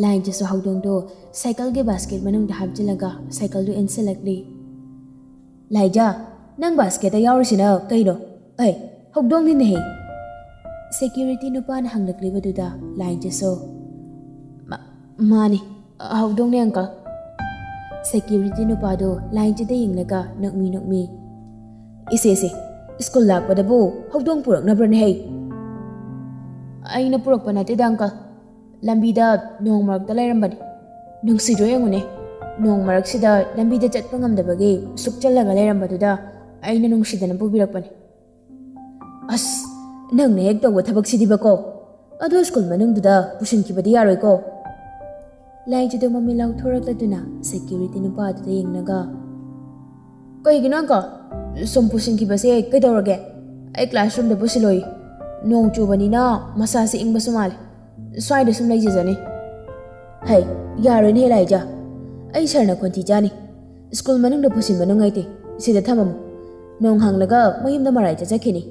ꯂꯥꯏꯟꯁꯤꯁꯨ ꯍꯧꯗꯣꯡꯗꯣ ꯁꯥꯏꯀꯜꯒꯤ ꯕꯥꯁꯀꯦꯠ ꯃꯅꯨꯡꯗ ꯍꯥꯞꯆꯤꯜꯂꯒ ꯁꯥꯏꯀꯜꯗꯨ ꯏꯟꯁꯤꯜꯂꯛꯂꯤ꯫ "ꯂꯥꯏꯖꯥ, ꯅꯪ ꯕꯥꯁꯀꯦꯠꯇ ꯌꯥꯎꯔꯤꯁꯤꯅ ꯀꯩꯅꯣ? ꯑꯩ ꯍꯧꯗꯣꯡꯅꯤꯅꯦꯍꯦ!" ꯁꯦꯀ꯭ꯌꯨꯔꯤꯇꯤ ꯅꯨꯄꯥꯅ ꯍꯪꯂꯛꯂꯤꯕꯗꯨꯗ ꯂꯥꯏꯟꯁꯤꯁꯨ, "ꯃꯥ-, ꯃꯥꯅꯤ, ꯍꯧꯗꯣꯡꯅꯦ, ꯑꯪꯀꯜ꯫" ꯁꯦꯀ꯭ꯌꯨꯔꯤꯇꯤ ꯅꯨꯄꯥꯗꯣ ꯂꯥꯏꯟꯁꯤꯗ ꯌꯦꯡꯂꯒ ꯅꯣꯛꯃꯤ ꯅꯣꯛꯃꯤ, "ꯏꯁꯦ, ꯏꯁꯦ, ꯁ꯭ꯀꯨꯜ ꯂꯥꯛꯄꯗꯕꯨ ꯍꯧꯗꯣꯡ ꯄꯨꯔꯛꯅꯕ꯭ꯔꯅꯦ ꯍꯩ?" "ꯑꯩꯅ ꯄꯨꯔꯛꯄ ꯅꯠꯇꯦꯗ, ꯑꯪꯀꯜ꯫ ꯂꯝꯕꯤꯗ ꯅꯣꯡ ꯃꯔꯛꯇ ꯂꯩꯔꯝꯕꯅꯤ꯫ ꯅꯨꯡꯁꯤꯗ꯭ꯔꯣ ꯌꯦꯡꯉꯨꯅꯦ, ꯅꯣꯡ ꯃꯔꯛꯁꯤꯗ ꯂꯝꯕꯤꯗ ꯆꯠꯄ ꯉꯝꯗꯕꯒꯤ ꯁꯨꯛꯆꯜꯂꯒ ꯂꯩꯔꯝꯕꯗꯨꯗ ꯑꯩꯅ ꯅꯨꯡꯁꯤꯗꯅ ꯄꯨꯕꯤꯔꯛꯄꯅꯤ꯫" "ꯑꯁ, ꯅꯪꯅ ꯍꯦꯛ ꯇꯧꯕ ꯊꯕꯛꯁꯤꯗꯤꯕꯀꯣ꯫ ꯑꯗꯣ ꯁ꯭ꯀꯨꯜ ꯃꯅꯨꯡꯗꯨꯗ ꯄꯨꯁꯤꯟꯈꯤꯕꯗꯤ ꯌꯥꯔꯣꯏꯀꯣ?" ꯂꯥꯏꯖꯗꯣ ꯃꯃꯤꯠ ꯂꯥꯎꯊꯣꯔꯛꯂꯗꯨꯅ ꯁꯦꯀ꯭ꯌꯨꯔꯤꯇꯤ ꯅꯨꯄꯥꯗꯨꯗ ꯌꯦꯡꯂꯒ, "ꯀꯩꯒꯤꯅꯣ, ꯑꯪꯀꯜ? ꯁꯨꯝ ꯄꯨꯁꯤꯟꯈꯤꯕꯁꯦ ꯀꯩꯗꯧꯔꯒꯦ? ꯑꯩ ꯀ꯭ꯂꯥꯁꯔꯨꯝꯗ ꯄꯨꯁꯤꯜꯂꯣꯏ꯫" ꯅꯣꯡ ꯆꯨꯕꯅꯤꯅ ꯃꯁꯥꯁꯦ ꯏꯪꯕꯁꯨ ꯃꯥꯜꯂꯦ꯫ ꯁ꯭ꯋꯥꯏꯗ ꯁꯨꯝ ꯂꯩꯖꯖꯅꯤ꯫ ꯍꯩ, ꯌꯥꯔꯣꯏꯅꯦ ꯂꯥꯏꯖ꯫ ꯑꯩ ꯁꯥꯔꯅ ꯈꯣꯟꯊꯤ ꯆꯥꯅꯤ꯫ ꯁ꯭ꯀꯨꯜ ꯃꯅꯨꯡꯗ ꯄꯨꯁꯤꯟꯕ ꯅꯨꯡꯉꯥꯏꯇꯦ꯫ ꯁꯤꯗ ꯊꯝꯃꯝꯃꯨ꯫ ꯅꯣꯡ ꯍꯥꯡꯂꯒ ꯃꯌꯨꯝꯗ ꯃꯔꯥꯏ ꯆꯠꯆꯈꯤꯅꯤ꯫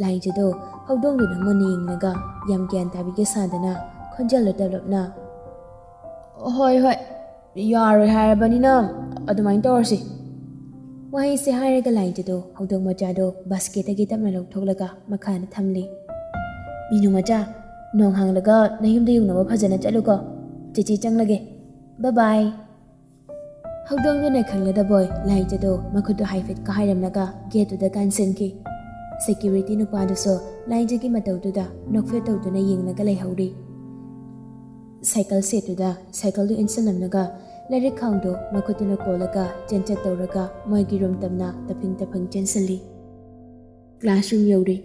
ꯂꯥꯏꯖꯗꯣ ꯍꯧꯗꯣꯡꯗꯨꯅ ꯃꯨꯟꯅ ꯌꯦꯡꯂꯒ ꯌꯥꯝ ꯒ꯭ꯌꯥꯟ ꯇꯥꯕꯤꯒꯦ ꯁꯥꯗꯅ ꯈꯣꯟꯖꯦꯜꯗꯣ ꯇꯞꯂꯞꯅ, "ꯍꯣꯏ, ꯍꯣꯏ, ꯌꯥꯔꯣꯏ ꯍꯥꯏꯔꯕꯅꯤꯅ ꯑꯗꯨꯃꯥꯏꯅ ꯇꯧꯔꯁꯤ꯫" ꯋꯥꯍꯩꯁꯦ ꯍꯥꯏꯔꯒ ꯂꯥꯏꯖꯗꯣ ꯍꯧꯗꯣꯡ ꯃꯆꯥꯗꯣ ꯕꯥꯁꯀꯦꯠꯇꯒꯤ ꯇꯞꯅ ꯂꯧꯊꯣꯛꯂꯒ ꯃꯈꯥꯗ ꯊꯝꯂꯤ꯫ "ꯃꯤꯅꯨ ꯃꯆꯥ, ꯅꯣꯡ ꯍꯥꯡꯂꯒ ꯅꯌꯨꯝꯗ ꯌꯧꯅꯕ ꯐꯖꯅ ꯆꯠꯂꯨꯀꯣ꯫ ꯆꯦꯆꯦ ꯆꯪꯂꯒꯦ꯫ ꯕꯥꯏ ꯕꯥꯏ꯫" ꯍꯧꯗꯣꯡꯗꯨꯅ ꯈꯪꯂꯗꯕꯣꯏ ꯂꯥꯏꯖꯗꯣ ꯃꯈꯨꯠꯇꯨ ꯍꯥꯏꯐꯦꯠ ꯀꯥꯍꯥꯏꯔꯝꯂꯒ ꯒꯦꯠꯇꯨꯗ ꯀꯥꯟꯁꯤꯟꯈꯤ꯫ ꯁꯦꯀ꯭ꯌꯨꯔꯤꯇꯤ ꯅꯨꯄꯥꯗꯨꯁꯨ ꯂꯥꯏꯖꯒꯤ ꯃꯇꯧꯗꯨꯗ ꯅꯣꯛꯐꯦꯠ ꯇꯧꯗꯨꯅ ꯌꯦꯡꯂꯒ ꯂꯩꯍꯧꯔꯤ꯫ ꯁꯥꯏꯀꯜ ꯁꯦꯠꯇꯨꯗ ꯁꯥꯏꯀꯜꯗꯨ ꯏꯟꯁꯤꯜꯂꯝꯂꯒ ꯂꯥꯏꯔꯤꯛ ꯈꯥꯎꯗꯨ ꯃꯈꯨꯠꯇꯨꯅ ꯀꯣꯜꯂꯒ ꯆꯦꯟꯆꯠ ꯇꯧꯔꯒ ꯃꯣꯏꯒꯤ ꯔꯨꯝ ꯇꯝꯅ ꯇꯞꯐꯤꯡ ꯇꯞꯐꯤꯡ ꯆꯦꯟꯁꯤꯜꯂꯤ꯫ ꯀ꯭ꯂꯥꯁꯔꯨꯝ ꯌꯧꯔꯦ꯫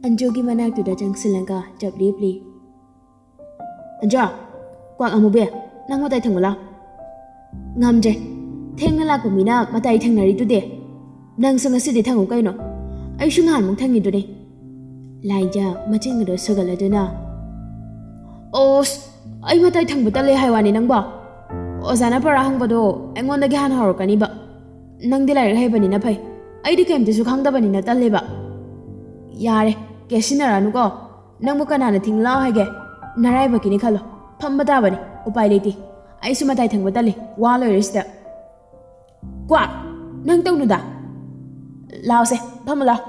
ꯑꯟꯖꯨꯒꯤ ꯃꯅꯥꯛꯇꯨꯗ ꯆꯪꯁꯤꯜꯂꯒ ꯆꯞ ꯂꯦꯞꯂꯤ꯫ "ꯑꯟꯖꯨ, ꯀ꯭ꯋꯥꯛ ꯑꯃꯨꯕꯤ, ꯅꯪ ꯃꯇꯥꯏ ꯊꯪꯉꯨ ꯂꯥꯎ꯫" "ꯉꯝꯗ꯭ꯔꯦ꯫ ꯊꯦꯡꯅ ꯂꯥꯛꯄ ꯃꯤꯅ ꯃꯇꯥꯏ ꯊꯪꯅꯔꯤꯗꯨꯗꯤ꯫ ꯅꯪꯁꯨ ꯉꯁꯤꯗꯤ ꯊꯪꯉꯨ ꯀꯩꯅꯣ꯫ ꯑꯩꯁꯨ ꯅꯍꯥꯟꯃꯨꯛ ꯊꯪꯉꯤꯗꯨꯅꯤ꯫" ꯂꯥꯏꯖ ꯃꯆꯤꯟꯒꯗꯣ ꯁꯨꯒꯠꯂꯗꯨꯅ, "ꯑꯣꯁ, ꯑꯩ ꯃꯇꯥꯏ ꯊꯪꯕ ꯇꯜꯂꯦ ꯍꯥꯏ ꯋꯥꯅꯤ ꯅꯪꯕꯣ꯫ ꯑꯣꯖꯥꯅ ꯄꯔꯥ ꯍꯪꯕꯗꯣ ꯑꯩꯉꯣꯟꯗꯒꯤ ꯍꯥꯟꯅ ꯍꯧꯔꯛꯀꯅꯤꯕ꯫ ꯅꯪꯗꯤ ꯂꯥꯏꯔꯤꯛ ꯍꯩꯕꯅꯤꯅ ꯐꯩ꯫ ꯑꯩꯗꯤ ꯀꯩꯝꯇꯁꯨ ꯈꯪꯗꯕꯅꯤꯅ ꯇꯜꯂꯦꯕ꯫ ꯌꯥꯔꯦ, ꯀꯦꯁꯤꯟꯅꯔꯅꯨꯀꯣ꯫ ꯅꯪꯕꯨ ꯀꯅꯥꯅ ꯊꯤꯡ ꯂꯥꯎ ꯍꯥꯏꯒꯦ? ꯅꯔꯥꯏꯕꯛꯀꯤꯅꯤ ꯈꯜꯂꯣ꯫ ꯐꯝꯕ ꯇꯥꯕꯅꯤ꯫ ꯎꯄꯥꯏ ꯂꯩꯇꯦ꯫ ꯑꯩꯁꯨ ꯃꯇꯥꯏ ꯊꯪꯕ ꯇꯜꯂꯤ꯫ ꯋꯥ ꯂꯣꯏꯔꯦ ꯁꯤꯗ꯫ ꯀ꯭ꯋꯥꯛ! ꯅꯪ ꯇꯧꯅꯨꯗ꯫ ꯂꯥꯎꯁꯦ, ꯐꯝꯃꯨ ꯂꯥꯎ꯫"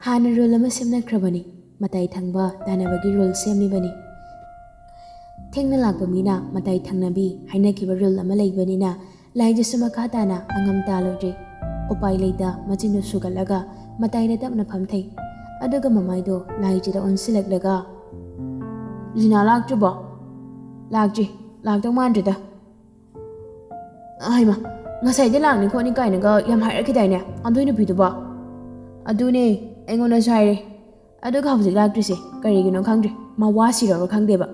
ꯍꯥꯟꯅ ꯔꯨꯜ ꯑꯃ ꯁꯦꯝꯅꯈ꯭ꯔꯕꯅꯤ꯫ ꯃꯇꯥꯏ ꯊꯪꯕ ꯇꯥꯟꯅꯕꯒꯤ ꯔꯨꯜ ꯁꯦꯝꯂꯤꯕꯅꯤ꯫ ꯊꯦꯡꯅ ꯂꯥꯛꯄ ꯃꯤꯅ ꯃꯇꯥꯏ ꯊꯪꯅꯕꯤ ꯍꯥꯏꯅꯈꯤꯕ ꯔꯨꯜ ꯑꯃ ꯂꯩꯕꯅꯤꯅ ꯂꯥꯏꯖꯁꯨ ꯃꯈꯥ ꯇꯥꯅ ꯑꯉꯝ ꯇꯥꯂꯣꯏꯗ꯭ꯔꯦ꯫ ꯎꯄꯥꯏ ꯂꯩꯇ ꯃꯆꯤꯟꯗꯨ ꯁꯨꯒꯠꯂꯒ ꯃꯇꯥꯏꯗ ꯇꯞꯅ ꯐꯝꯊꯩ꯫ ꯑꯗꯨꯒ ꯃꯃꯥꯏꯗꯣ ꯂꯥꯏꯖꯗ ꯑꯣꯟꯁꯤꯜꯂꯛꯂꯒ, "ꯂꯤꯅꯥ ꯂꯥꯛꯇ꯭ꯔꯤꯕꯣ?" "ꯂꯥꯛꯇ꯭ꯔꯤ꯫ ꯂꯥꯛꯇꯧ ꯃꯥꯟꯗ꯭ꯔꯦꯗ꯫" "ꯍꯩꯃꯥ, ꯉꯁꯥꯏꯗꯤ ꯂꯥꯛꯅꯤ ꯈꯣꯠꯅꯤ ꯀꯥꯏꯅꯒ ꯌꯥꯝ ꯍꯥꯏꯔꯛꯈꯤꯗꯥꯏꯅꯦ ꯑꯗꯨꯏ ꯅꯨꯄꯤꯗꯨꯕꯣ?" "ꯑꯗꯨꯅꯦ, ꯑꯩꯉꯣꯟꯗꯁꯨ ꯍꯥꯏꯔꯦ꯫ ꯑꯗꯨꯒ ꯍꯧꯖꯤꯛ ꯂꯥꯛꯇ꯭ꯔꯤꯁꯦ ꯀꯔꯤꯒꯤꯅꯣ ꯈꯪꯗ꯭ꯔꯦ꯫ ꯃꯥ ꯋꯥꯁꯤꯔꯕ ꯈꯪꯗꯦꯕ꯫"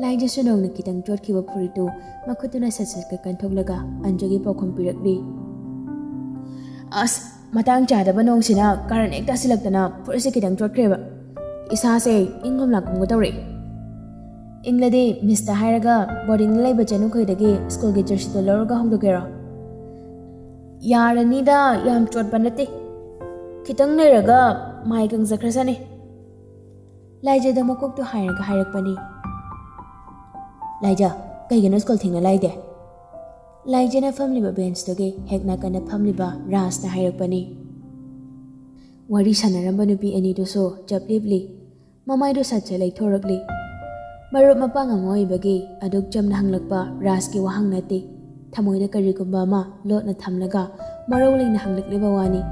ꯂꯥꯏꯖꯁꯨ ꯅꯣꯡꯅ ꯈꯤꯇꯪ ꯆꯣꯠꯈꯤꯕ ꯐꯨꯔꯤꯠꯇꯨ ꯃꯈꯨꯠꯇꯨꯅ ꯁꯠ ꯁꯠꯀ ꯀꯟꯊꯣꯛꯂꯒ ꯑꯟꯖꯨꯒꯤ ꯄꯥꯎꯈꯨꯝ ꯄꯤꯔꯛꯂꯤ꯫ "ꯑꯁ, ꯃꯇꯥꯡ ꯆꯥꯗꯕ ꯅꯣꯡꯁꯤꯅ ꯀꯥꯔꯟ ꯍꯦꯛ ꯇꯥꯁꯤꯜꯂꯛꯇꯅ ꯐꯨꯔꯤꯠꯁꯦ ꯈꯤꯇꯪ ꯆꯣꯠꯈ꯭ꯔꯦꯕ꯫ ꯏꯁꯥꯁꯦ ꯏꯪ ꯂꯣꯝ ꯂꯥꯛꯀꯨꯝꯒ ꯇꯧꯔꯛꯏ꯫ ꯏꯪꯂꯗꯤ ꯃꯤꯁꯇ ꯍꯥꯏꯔꯒ ꯕꯣꯔꯗꯤꯡꯗ ꯂꯩꯕ ꯆꯅꯨꯈꯣꯏꯗꯒꯤ ꯁ꯭ꯀꯨꯜꯒꯤ ꯖꯔꯁꯤꯗꯣ ꯂꯧꯔꯒ ꯍꯧꯗꯣꯛꯀꯦꯔꯣ? ꯌꯥꯔꯅꯤꯗ, ꯌꯥꯝ ꯆꯣꯠꯄ ꯅꯠꯇꯦ꯫ ꯈꯤꯇꯪ ꯂꯩꯔꯒ ꯃꯥꯏ ꯀꯪꯖꯈ꯭ꯔꯁꯅꯤ꯫ ꯂꯥꯏꯖꯗ ꯃꯀꯣꯛꯇꯨ ꯍꯥꯏꯔꯒ ꯍꯥꯏꯔꯛꯄꯅꯤ꯫ "ꯂꯥꯏꯖ, ꯀꯩꯒꯤꯅꯣ ꯁ꯭ꯀꯨꯜ ꯊꯦꯡꯅ ꯂꯥꯛꯏꯗꯦ?" ꯂꯥꯏꯖꯅ ꯐꯝꯂꯤꯕ ꯕꯦꯟꯁꯇꯨꯒꯤ ꯍꯦꯛ ꯅꯥꯀꯟꯗ ꯐꯝꯂꯤꯕ ꯔꯥꯖꯅ ꯍꯥꯏꯔꯛꯄꯅꯤ꯫ ꯋꯥꯔꯤ ꯁꯥꯟꯅꯔꯝꯕ ꯅꯨꯄꯤ ꯑꯅꯤꯗꯨꯁꯨ ꯆꯞ ꯂꯦꯞꯂꯤ꯫ ꯃꯃꯥꯏꯗꯨ ꯁꯠ ꯁꯠ ꯂꯩꯊꯣꯔꯛꯂꯤ꯫ ꯃꯔꯨꯞ ꯃꯄꯥꯡ ꯑꯃ ꯑꯣꯏꯕꯒꯤ ꯑꯗꯨꯛ ꯆꯝꯅ ꯍꯪꯂꯛꯄ ꯔꯥꯖꯀꯤ ꯋꯥꯍꯪ ꯅꯠꯇꯦ꯫ ꯊꯃꯣꯏꯗ ꯀꯔꯤꯒꯨꯝꯕ ꯑꯃ ꯂꯣꯠꯅ ꯊꯝꯂꯒ ꯃꯔꯧ ꯂꯩꯅ ꯍꯪꯂꯛꯂꯤꯕ ꯋꯥꯅꯤ꯫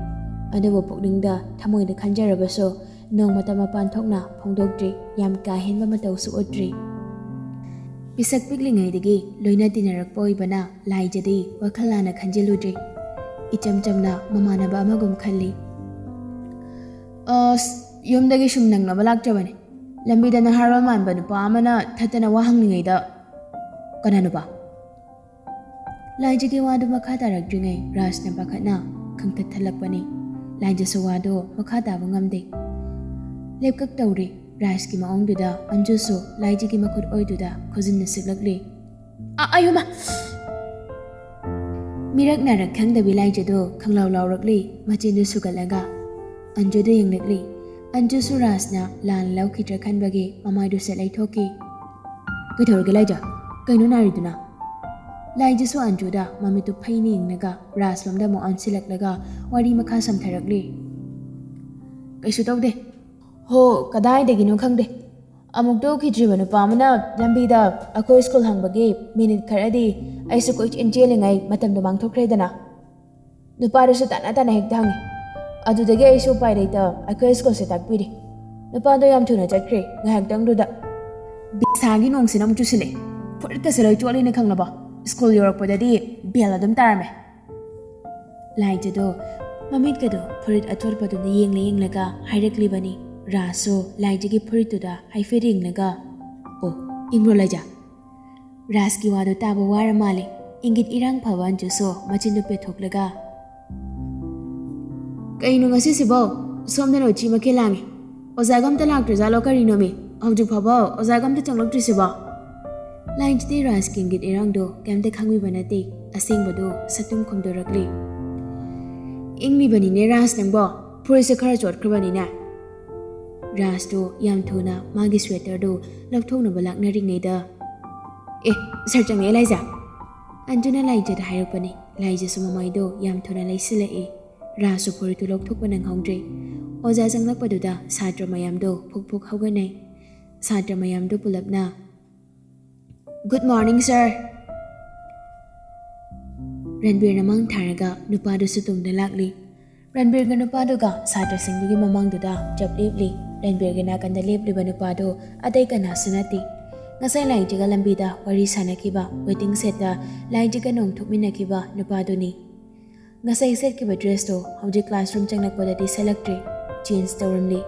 ꯑꯗꯨꯕꯨ ꯄꯨꯛꯅꯤꯡꯗ ꯊꯃꯣꯏꯗ ꯈꯟꯖꯔꯕꯁꯨ ꯅꯣꯡꯃꯇ ꯃꯄꯥꯟ ꯊꯣꯛꯅ ꯐꯣꯡꯗꯣꯛꯇ꯭ꯔꯤ, ꯌꯥꯝ ꯀꯥ ꯍꯦꯟꯕ ꯃꯇꯧꯁꯨ ꯎꯠꯇ꯭ꯔꯤ꯫ ꯄꯤꯁꯛ ꯄꯤꯛꯂꯤꯉꯩꯗꯒꯤ ꯂꯣꯏꯅ ꯇꯤꯟꯅꯔꯛꯄ ꯑꯣꯏꯕꯅ ꯂꯥꯏꯖꯗꯤ ꯋꯥꯈꯜ ꯂꯥꯟꯅ ꯈꯟꯖꯤꯜꯂꯨꯗ꯭ꯔꯤ꯫ ꯏꯆꯝ ꯆꯝꯅ ꯃꯃꯥꯟꯅꯕ ꯑꯃꯒꯨꯝ ꯈꯜꯂꯤ꯫ "ꯑꯁ, ꯌꯨꯝꯗꯒꯤ ꯁꯨꯝ ꯅꯪꯅꯕ ꯂꯥꯛꯆꯕꯅꯤ꯫ ꯂꯝꯕꯤꯗ ꯅꯍꯥꯔꯣꯜ ꯃꯥꯟꯕ ꯅꯨꯄꯥ ꯑꯃꯅ ꯊꯠꯇꯅ ꯋꯥ ꯍꯪꯂꯤꯉꯩꯗ"꯫ "ꯀꯅꯥ ꯅꯨꯄꯥ?" ꯂꯥꯏꯖꯒꯤ ꯋꯥꯗꯨ ꯃꯈꯥ ꯇꯥꯔꯛꯇ꯭ꯔꯤꯉꯩ ꯔꯥꯖꯅ ꯄꯥꯈꯠꯅ ꯈꯪꯊꯠ ꯊꯠꯂꯛꯄꯅꯤ꯫ ꯂꯥꯏꯖꯁꯨ ꯋꯥꯗꯨ ꯃꯈꯥ ꯇꯥꯕ ꯉꯝꯗꯦ꯫ ꯂꯦꯞꯀꯛ ꯇꯧꯔꯦ꯫ ꯔꯥꯖꯀꯤ ꯃꯑꯣꯡꯗꯨꯗ ꯑꯟꯖꯨꯁꯨ ꯂꯥꯏꯖꯒꯤ ꯃꯈꯨꯠ ꯑꯣꯏꯗꯨꯗ ꯈꯨꯖꯤꯟꯅ ꯁꯤꯛꯂꯛꯂꯤ꯫ "ꯑ-, ꯑꯌꯨꯃ!" ꯃꯤꯔꯛ ꯅꯥꯔꯛ ꯈꯪꯗꯕꯤ ꯂꯥꯏꯖꯗꯨ ꯈꯪꯂꯥꯎ ꯂꯥꯎꯔꯛꯂꯤ, ꯃꯆꯤꯟꯗꯨ ꯁꯨꯒꯠꯂꯒ꯫ ꯑꯟꯖꯨꯗ ꯌꯦꯡꯂꯛꯂꯤ꯫ ꯑꯟꯖꯨꯁꯨ ꯔꯥꯖꯅ ꯂꯥꯟ ꯂꯧꯈꯤꯗ꯭ꯔꯥ ꯈꯟꯕꯒꯤ ꯃꯃꯥꯏꯗꯨ ꯁꯦꯠ ꯂꯩꯊꯣꯛꯈꯤ꯫ "ꯀꯩꯗꯧꯔꯒꯦ ꯂꯥꯏꯖ? ꯀꯩꯅꯣ ꯅꯥꯔꯤꯗꯨꯅ?" ꯂꯥꯏꯖꯁꯨ ꯑꯟꯖꯨꯗ ꯃꯃꯤꯠꯇꯨ ꯐꯩꯅ ꯌꯦꯡꯂꯒ ꯔꯥꯖꯂꯣꯝꯗ ꯑꯃꯨꯛ ꯑꯣꯟꯁꯤꯜꯂꯛꯂꯒ ꯋꯥꯔꯤ ꯃꯈꯥ ꯁꯝꯊꯔꯛꯂꯤ꯫ "ꯀꯩꯁꯨ ꯇꯧꯗꯦ꯫ ꯍꯣ, ꯀꯗꯥꯏꯗꯒꯤꯅꯣ ꯈꯪꯗꯦ꯫ ꯑꯃꯨꯛꯇ ꯎꯈꯤꯗ꯭ꯔꯤꯕ ꯅꯨꯄꯥ ꯑꯃꯅ ꯂꯝꯕꯤꯗ ꯑꯩꯈꯣꯏ ꯁ꯭ꯀꯨꯜ ꯍꯪꯕꯒꯤ ꯃꯤꯅꯤꯠ ꯈꯔꯗꯤ ꯑꯩꯁꯨ ꯀꯣꯏꯆꯦꯟ ꯆꯦꯜꯂꯤꯉꯩ ꯃꯇꯝꯗꯣ ꯃꯥꯡꯊꯣꯛꯈ꯭ꯔꯦꯗꯅ꯫ ꯅꯨꯄꯥꯗꯨꯁꯨ ꯇꯥꯅ ꯇꯥꯅ ꯍꯦꯛꯇ ꯍꯪꯉꯤ꯫ ꯑꯗꯨꯗꯒꯤ ꯑꯩꯁꯨ ꯎꯄꯥꯏ ꯂꯩꯇ ꯑꯩꯈꯣꯏ ꯁ꯭ꯀꯨꯜꯁꯦ ꯇꯥꯛꯄꯤꯔꯤ꯫ ꯅꯨꯄꯥꯗꯣ ꯌꯥꯝ ꯊꯨꯅ ꯆꯠꯈ꯭ꯔꯦ, ꯉꯥꯏꯍꯥꯛꯇꯪꯗꯨꯗ"꯫ ꯕꯤꯁꯥꯒꯤ ꯅꯣꯡꯁꯤꯅ ꯑꯃꯨꯛ ꯆꯨꯁꯤꯜꯂꯛꯑꯦ꯫ ꯐꯨꯔꯤꯠꯀꯁꯦ ꯂꯣꯏ ꯆꯣꯠꯂꯤꯅꯦ ꯈꯪꯂꯕꯣ? ꯁ꯭ꯀꯨꯜ ꯌꯧꯔꯛꯄꯗꯗꯤ ꯕꯦꯜ ꯑꯗꯨꯝ ꯇꯥꯔꯝꯃꯦ꯫ ꯂꯥꯏꯖꯗꯣ ꯃꯃꯤꯠꯀꯗꯣ ꯐꯨꯔꯤꯠ ꯑꯆꯣꯠꯄꯗꯨꯅ ꯌꯦꯡꯂ ꯌꯦꯡꯂꯒ ꯍꯥꯏꯔꯛꯂꯤꯕꯅꯤ꯫ ꯔꯥꯖꯁꯨ ꯂꯥꯏꯖꯒꯤ ꯐꯨꯔꯤꯠꯇꯨꯗ ꯍꯥꯏꯐꯦꯠ ꯌꯦꯡꯂꯒ, "ꯑꯣ, ꯏꯪꯕ꯭ꯔꯣ ꯂꯥꯏꯖ?" ꯔꯥꯖꯀꯤ ꯋꯥꯗꯨ ꯇꯥꯕ ꯋꯥꯔ ꯃꯥꯜꯂꯦ꯫ ꯏꯪꯒꯤꯠ ꯏꯔꯥꯡ ꯐꯕ ꯑꯟꯖꯨꯁꯨ ꯃꯆꯤꯟꯗꯨ ꯄꯦꯊꯣꯛꯂꯒ, "ꯀꯩꯅꯣ ꯉꯁꯤꯁꯤꯕꯣ? ꯁꯣꯝꯗꯅ ꯎꯆꯤ ꯃꯈꯦꯜ ꯂꯥꯡꯉꯤ꯫ ꯑꯣꯖꯥꯒ ꯑꯝꯇ ꯂꯥꯛꯇ꯭ꯔꯖꯥꯠꯂꯣ? ꯀꯔꯤꯅꯣꯃꯤ? ꯍꯧꯖꯤꯛ ꯐꯥꯎꯕ ꯑꯣꯖꯥꯒ ꯑꯝꯇ ꯆꯪꯂꯛꯇ꯭ꯔꯤꯁꯤꯕꯣ?" ꯂꯥꯏꯟꯖꯤꯠꯇꯤ ꯔꯥꯖꯀꯤ ꯏꯪꯒꯤꯠ ꯏꯔꯥꯡꯗꯣ ꯀꯩꯝꯇ ꯈꯪꯕꯤꯕ ꯅꯠꯇꯦ꯫ ꯑꯁꯦꯡꯕꯗꯣ ꯁꯠꯇꯨꯝ ꯈꯨꯝꯗꯣꯔꯛꯂꯤ꯫ "ꯏꯪꯂꯤꯕꯅꯤꯅꯦ ꯔꯥꯖ ꯅꯪꯕꯣ꯫ ꯐꯨꯔꯤꯠꯁꯦ ꯈꯔ ꯆꯣꯠꯈ꯭ꯔꯕꯅꯤꯅꯦ꯫" ꯔꯥꯖꯇꯣ ꯌꯥꯝ ꯊꯨꯅ ꯃꯥꯒꯤ ꯁ꯭ꯋꯦꯇꯔꯗꯣ ꯂꯧꯊꯣꯛꯅꯕ ꯂꯥꯛꯅꯔꯤꯉꯩꯗ, "ꯑꯦ, ꯁꯥꯔ ꯆꯪꯉꯛꯑꯦ ꯂꯥꯏꯖꯥ!" ꯑꯟꯖꯨꯅ ꯂꯥꯏꯖꯥꯗ ꯍꯥꯏꯔꯛꯄꯅꯤ꯫ ꯂꯥꯏꯖꯥꯁꯨ ꯃꯃꯥꯏꯗꯣ ꯌꯥꯝ ꯊꯨꯅ ꯂꯩꯁꯤꯜꯂꯛꯏ꯫ ꯔꯥꯖꯁꯨ ꯐꯨꯔꯤꯠꯇꯨ ꯂꯧꯊꯣꯛꯄ ꯅꯪꯍꯧꯗ꯭ꯔꯦ꯫ ꯑꯣꯖꯥ ꯆꯪꯂꯛꯄꯗꯨꯗ ꯁꯥꯇ꯭ꯔ ꯃꯌꯥꯝꯗꯣ ꯐꯨꯛ ꯐꯨꯛ ꯍꯧꯒꯠꯅꯩ꯫ ꯁꯥꯇ꯭ꯔ ꯃꯌꯥꯝꯗꯨ ꯄꯨꯂꯞꯅ, "Good morning, sir!" ꯔꯟꯕꯤꯔꯅ ꯃꯥꯡ ꯊꯥꯔꯒ ꯅꯨꯄꯥꯗꯨꯁꯨ ꯇꯨꯡꯗ ꯂꯥꯛꯂꯤ꯫ ꯔꯟꯕꯤꯔꯒ ꯅꯨꯄꯥꯗꯨꯒ ꯁꯥꯇ꯭ꯔꯁꯤꯡꯗꯨꯒꯤ ꯃꯃꯥꯡꯗꯨꯗ ꯆꯞ ꯂꯦꯞꯂꯤ꯫ ꯔꯟꯕꯤꯔꯒꯤ ꯅꯥꯀꯟꯗ ꯂꯦꯞꯂꯤꯕ ꯅꯨꯄꯥꯗꯨ ꯑꯇꯩ ꯀꯅꯥꯁꯨ ꯅꯠꯇꯦ꯫ ꯉꯁꯥꯏ ꯂꯥꯏꯖꯤꯒ ꯂꯝꯕꯤꯗ ꯋꯥꯔꯤ ꯁꯥꯅꯈꯤꯕ, ꯋꯦꯇꯤꯡ ꯁꯦꯠꯇ ꯂꯥꯏꯖꯤꯒ ꯅꯣꯡ ꯊꯣꯛꯃꯤꯟꯅꯈꯤꯕ ꯅꯨꯄꯥꯗꯨꯅꯤ꯫ ꯉꯁꯥꯏ ꯁꯦꯠꯈꯤꯕ ꯗ꯭ꯔꯦꯁꯇꯣ ꯍꯧꯖꯤꯛ ꯀ꯭ꯂꯥꯁꯔꯨꯝ ꯆꯪꯂꯛꯄꯗꯗꯤ ꯁꯦꯠꯂꯛꯇ꯭ꯔꯤ, ꯆꯦꯟꯖ ꯇꯧꯔꯝꯂꯤ꯫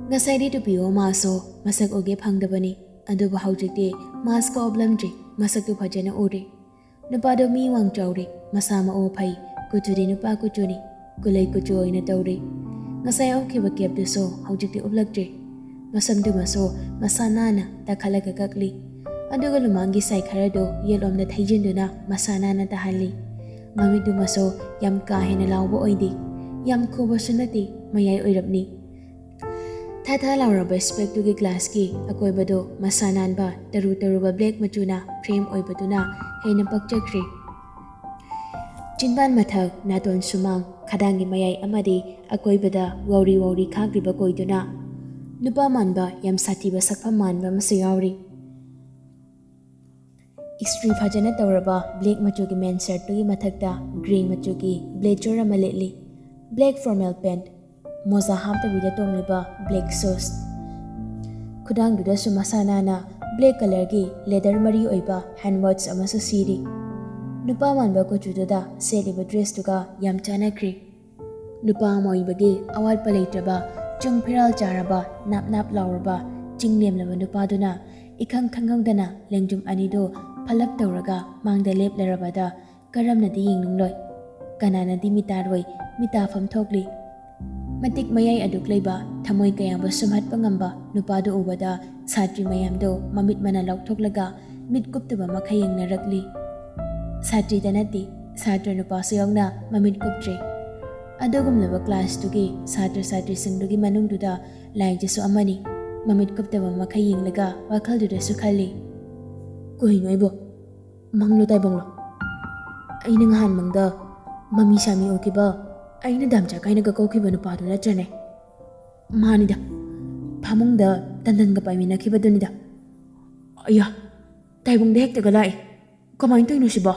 ꯉꯁꯥꯏꯗꯤ ꯇꯨꯄꯤ ꯎ ꯃꯥꯁꯨ ꯃꯁꯛ ꯎꯒꯦ ꯐꯪꯗꯕꯅꯤ, ꯑꯗꯨꯕꯨ ꯍꯧꯖꯤꯛꯇꯤ ꯃꯥꯁꯀ ꯎꯞꯂꯝꯗ꯭ꯔꯤ, ꯃꯁꯛꯇꯨ ꯐꯖꯅ ꯎꯔꯦ꯫ ꯅꯨꯄꯥꯗꯣ ꯃꯤ ꯋꯥꯡ ꯆꯥꯎꯔꯦ, ꯃꯁꯥ ꯃꯎ ꯐꯩ, ꯀꯨꯆꯨꯗꯤ ꯅꯨꯄꯥ ꯀꯨꯆꯨꯅꯤ, ꯀꯨꯂꯩ ꯀꯨꯆꯨ ꯑꯣꯏꯅ ꯇꯧꯔꯦ꯫ ꯉꯁꯥꯏ ꯎꯞꯈꯤꯕ ꯀꯦꯞꯇꯨꯁꯨ ꯍꯧꯖꯤꯛꯇꯤ ꯎꯞꯂꯛꯇ꯭ꯔꯦ꯫ ꯃꯁꯝꯗꯨꯃꯁꯨ ꯃꯁꯥ ꯅꯥꯟꯅ ꯇꯥꯈꯠꯂꯒ ꯀꯛꯂꯤ꯫ ꯑꯗꯨꯒ ꯂꯨꯃꯥꯡꯒꯤ ꯁꯥꯏ ꯈꯔꯗꯨ ꯌꯦꯠꯂꯣꯝꯗ ꯊꯩꯖꯤꯟꯗꯨꯅ ꯃꯁꯥ ꯅꯥꯟꯅ ꯇꯥꯍꯜꯂꯤ꯫ ꯃꯃꯤꯠꯇꯨꯃꯁꯨ ꯌꯥꯝ ꯀꯥ ꯍꯦꯟꯅ ꯂꯥꯎꯕ ꯑꯣꯏꯗꯦ, ꯌꯥꯝ ꯈꯨꯕꯁꯨ ꯅꯠꯇꯦ, ꯃꯌꯥꯏ ꯑꯣꯏꯔꯞꯅꯤ꯫ ꯊꯥ ꯊꯥ ꯂꯥꯎꯔꯕ ꯏꯁꯄꯦꯛꯇꯨꯒꯤ ꯒ꯭ꯂꯥꯁꯀꯤ ꯑꯀꯣꯏꯕꯗꯨ ꯃꯁꯥ ꯅꯥꯟꯕ ꯇꯔꯨ ꯇꯔꯨꯕ ꯕ꯭ꯂꯦꯛ ꯃꯆꯨꯅ ꯐ꯭ꯔꯦꯝ ꯑꯣꯏꯕꯗꯨꯅ ꯍꯦꯟꯅ ꯄꯛꯆꯈ꯭ꯔꯦ꯫ ꯆꯤꯟꯕꯥꯟ ꯃꯊꯛ, ꯅꯥꯇꯣꯟ ꯁꯨꯃꯥꯡ, ꯈꯗꯥꯡꯒꯤ ꯃꯌꯥꯏ ꯑꯃꯗꯤ ꯑꯀꯣꯏꯕꯗ ꯋꯥꯎꯔꯤ ꯋꯥꯎꯔꯤ ꯈꯥꯛꯂꯤꯕ ꯀꯣꯏꯗꯨꯅ ꯅꯨꯄꯥ ꯃꯥꯟꯕ, ꯌꯥꯝ ꯁꯥꯊꯤꯕ ꯁꯛꯐꯝ ꯃꯥꯟꯕ ꯑꯃꯁꯨ ꯌꯥꯎꯔꯤ꯫ ꯏꯁꯇ꯭ꯔꯤ ꯐꯖꯅ ꯇꯧꯔꯕ ꯕ꯭ꯂꯦꯛ ꯃꯆꯨꯒꯤ ꯃꯦꯟ ꯁꯔꯠꯇꯨꯒꯤ ꯃꯊꯛꯇ ꯒ꯭ꯔꯦ ꯃꯆꯨꯒꯤ ꯕ꯭ꯂꯦꯖꯔ ꯑꯃ ꯂꯤꯠꯂꯤ꯫ ꯕ꯭ꯂꯦꯛ ꯐꯣꯔꯃꯦꯜ ꯄꯦꯟꯠ, ꯃꯣꯖꯥ ꯍꯥꯞꯇꯕꯤꯗ ꯇꯣꯡꯂꯤꯕ ꯕ꯭ꯂꯦꯛ ꯁꯨꯁ꯫ ꯈꯨꯗꯥꯡꯗꯨꯗꯁꯨ ꯃꯁꯥ ꯅꯥꯟꯅ ꯕ꯭ꯂꯦꯛ ꯀꯂꯔꯒꯤ ꯂꯦꯗꯔ ꯃꯔꯤ ꯑꯣꯏꯕ ꯍꯦꯟ ꯋꯥꯆ ꯑꯃꯁꯨ ꯁꯤꯔꯤ꯫ ꯅꯨꯄꯥ ꯃꯥꯟꯕ ꯀꯨꯆꯨꯗꯨꯗ ꯁꯦꯠꯂꯤꯕ ꯗ꯭ꯔꯦꯁꯇꯨꯒ ꯌꯥꯝ ꯆꯥꯟꯅꯈ꯭ꯔꯦ꯫ ꯅꯨꯄꯥ ꯑꯃ ꯑꯣꯏꯕꯒꯤ ꯑꯋꯥꯠꯄ ꯂꯩꯇ꯭ꯔꯕ, ꯆꯨꯡ ꯐꯤꯔꯥꯜ ꯆꯥꯔꯕ, ꯅꯥꯞ ꯅꯥꯞ ꯂꯥꯎꯔꯕ, ꯆꯤꯡ ꯂꯦꯝꯂꯕ ꯅꯨꯄꯥꯗꯨꯅ ꯏꯈꯪ ꯈꯪꯍꯧꯗꯅ ꯂꯦꯡꯖꯨꯝ ꯑꯅꯤꯗꯨ ꯐꯂꯞ ꯇꯧꯔꯒ ꯃꯥꯡꯗ ꯂꯦꯞꯂꯔꯕꯗ ꯀꯔꯝꯅꯗꯤ ꯌꯦꯡꯅꯤꯡꯂꯣꯏ? ꯀꯅꯥꯅꯗꯤ ꯃꯤꯇꯥꯔꯣꯏ, ꯃꯤꯇꯥꯐꯝ ꯊꯣꯛꯂꯤ꯫ ꯃꯇꯤꯛ ꯃꯌꯥꯏ ꯑꯗꯨꯛ ꯂꯩꯕ, ꯊꯃꯣꯏ ꯀꯌꯥꯕꯨ ꯁꯨꯝꯍꯠꯄ ꯉꯝꯕ ꯅꯨꯄꯥꯗꯨ ꯎꯕꯗ ꯁꯥꯇ꯭ꯔꯤ ꯃꯌꯥꯝꯗꯣ ꯃꯃꯤꯠ ꯃꯅꯥ ꯂꯥꯎꯊꯣꯛꯂꯒ ꯃꯤꯠ ꯀꯨꯞꯇꯕ ꯃꯈꯩ ꯌꯦꯡꯅꯔꯛꯂꯤ꯫ ꯁꯥꯇ꯭ꯔꯤꯗ ꯅꯠꯇꯦ, ꯁꯥꯇ꯭ꯔ ꯅꯨꯄꯥꯁꯨ ꯌꯥꯎꯅ ꯃꯃꯤꯠ ꯀꯨꯞꯇ꯭ꯔꯤ꯫ ꯑꯗꯨꯒꯨꯝꯂꯕ ꯀ꯭ꯂꯥꯁꯇꯨꯒꯤ ꯁꯥꯇ꯭ꯔ ꯁꯥꯇ꯭ꯔꯤꯁꯤꯡꯗꯨꯒꯤ ꯃꯅꯨꯡꯗꯨꯗ ꯂꯥꯏꯖꯁꯨ ꯑꯃꯅꯤ꯫ ꯃꯃꯤꯠ ꯀꯨꯞꯇꯕ ꯃꯈꯩ ꯌꯦꯡꯂꯒ ꯋꯥꯈꯜꯗꯨꯗꯁꯨ ꯈꯜꯂꯤ, "ꯀꯩꯅꯣ ꯑꯩꯕꯣ? ꯃꯪꯂꯣ ꯇꯥꯏꯕꯪꯂꯣ? ꯑꯩꯅ ꯉꯍꯥꯟ ꯃꯪꯗ ꯃꯃꯤ ꯁꯥꯃꯤ ꯎꯈꯤꯕ, ꯑꯩꯅ ꯗꯥꯝꯆꯥ ꯀꯥꯏꯅꯒ ꯀꯧꯈꯤꯕ ꯅꯨꯄꯥꯗꯨ ꯅꯠꯇ꯭ꯔꯅꯦ? ꯃꯥꯅꯤꯗ, ꯐꯃꯨꯡꯗ ꯇꯟꯗꯟꯒ ꯄꯥꯏꯃꯤꯟꯅꯈꯤꯕꯗꯨꯅꯤꯗ꯫ ꯑꯌꯥ, ꯇꯥꯏꯕꯪꯗ ꯍꯦꯛꯇꯒ ꯂꯥꯛꯑꯦ꯫ ꯀꯃꯥꯏꯅ ꯇꯧꯔꯤꯅꯣ ꯁꯤꯕꯣ?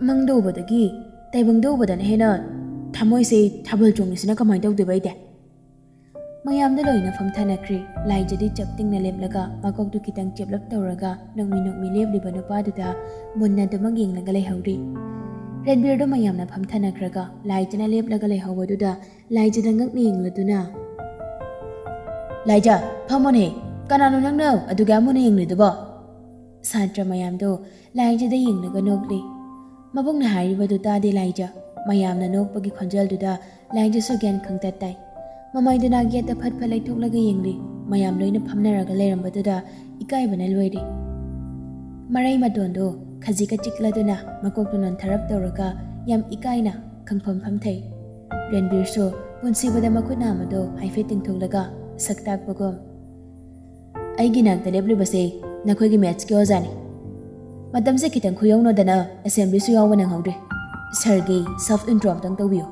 ꯃꯪꯗ ꯎꯕꯗꯒꯤ ꯇꯥꯏꯕꯪꯗ ꯎꯕꯗꯅ ꯍꯦꯟꯅ ꯊꯃꯣꯏꯁꯦ ꯊꯥꯕꯜ ꯆꯣꯡꯉꯤꯁꯤꯅ ꯀꯃꯥꯏꯅ ꯇꯧꯗꯣꯏꯕ ꯑꯩꯗꯤ?" ꯃꯌꯥꯝꯗ ꯂꯣꯏꯅ ꯐꯝꯊꯅꯈ꯭ꯔꯦ꯫ ꯂꯥꯏꯖꯗꯤ ꯆꯞ ꯇꯤꯡꯅ ꯂꯦꯞꯂꯒ ꯃꯀꯣꯛꯇꯨ ꯈꯤꯇꯪ ꯆꯦꯞꯂꯞ ꯇꯧꯔꯒ ꯅꯣꯛꯃꯤ ꯅꯣꯛꯃꯤ ꯂꯦꯞꯂꯤꯕ ꯅꯨꯄꯥꯗꯨꯗ ꯃꯨꯟꯅ ꯑꯗꯨꯃꯛ ꯌꯦꯡꯂꯒ ꯂꯩꯍꯧꯔꯤ꯫ ꯔꯟꯕꯤꯔꯗꯣ ꯃꯌꯥꯝꯅ ꯐꯝꯊꯅꯈ꯭ꯔꯒ ꯂꯥꯏꯖꯅ ꯂꯦꯞꯂꯒ ꯂꯩꯍꯧꯕꯗꯨꯗ ꯂꯥꯏꯖꯗ ꯉꯛꯅ ꯌꯦꯡꯂꯗꯨꯅ, "ꯂꯥꯏꯖ, ꯐꯝꯃꯣꯅꯦ꯫ ꯀꯅꯥꯅꯣ ꯅꯪꯅ ꯑꯗꯨꯒ ꯃꯨꯟꯅ ꯌꯦꯡꯂꯤꯗꯨꯕꯣ?" ꯁꯥꯇ꯭ꯔ ꯃꯌꯥꯝꯗꯣ ꯂꯥꯏꯖꯗ ꯌꯦꯡꯂꯒ ꯅꯣꯛꯂꯤ꯫ ꯃꯕꯨꯡꯅ ꯍꯥꯏꯔꯤꯕꯗꯨ ꯇꯥꯗꯦ ꯂꯥꯏꯖ꯫ ꯃꯌꯥꯝꯅ ꯅꯣꯛꯄꯒꯤ ꯈꯣꯟꯖꯦꯜꯗꯨꯗ ꯂꯥꯏꯖꯁꯨ ꯒ꯭ꯌꯥꯟ ꯈꯪꯇ ꯇꯥꯏ꯫ ꯃꯃꯥꯏꯗꯨꯅ ꯒꯦꯠꯇ ꯐꯠ ꯐꯠ ꯂꯩꯊꯣꯛꯂꯒ ꯌꯦꯡꯂꯤ꯫ ꯃꯌꯥꯝ ꯂꯣꯏꯅ ꯐꯝꯅꯔꯒ ꯂꯩꯔꯝꯕꯗꯨꯗ ꯏꯀꯥꯏꯕꯅ ꯂꯣꯏꯔꯦ꯫ ꯃꯔꯩ ꯃꯇꯣꯟꯗꯣ ꯈꯖꯤꯛꯀ ꯆꯤꯛꯂꯗꯨꯅ ꯃꯀꯣꯛꯇꯨ ꯅꯣꯟꯊꯔꯞ ꯇꯧꯔꯒ ꯌꯥꯝ ꯏꯀꯥꯏꯅ ꯈꯪꯐꯝ ꯐꯝꯊꯩ꯫ ꯔꯟꯕꯤꯔꯁꯨ ꯄꯨꯟꯁꯤꯕꯗ ꯃꯈꯨꯠ ꯅꯥꯝꯃꯗꯣ ꯍꯥꯏꯐꯦꯠ ꯇꯤꯡꯊꯣꯛꯂꯒ ꯁꯛ ꯇꯥꯛꯄꯒꯨꯝ, "ꯑꯩꯒꯤ ꯅꯥꯛꯇ ꯂꯦꯞꯂꯤꯕꯁꯦ ꯅꯈꯣꯏꯒꯤ ꯃꯦꯠꯁꯀꯤ ꯑꯣꯖꯥꯅꯤ꯫ ꯃꯇꯝꯁꯦ ꯈꯤꯇꯪ ꯈꯨꯌꯧꯅꯗꯅ ꯑꯦꯁꯦꯝꯕ꯭ꯂꯤꯁꯨ ꯌꯥꯎꯕ ꯅꯪꯍꯧꯗ꯭ꯔꯦ꯫ ꯁꯥꯔꯒꯤ ꯁꯦꯜꯐ ꯏꯟꯇ꯭ꯔꯣ ꯑꯝꯇꯪ ꯇꯧꯕꯤꯌꯨ꯫"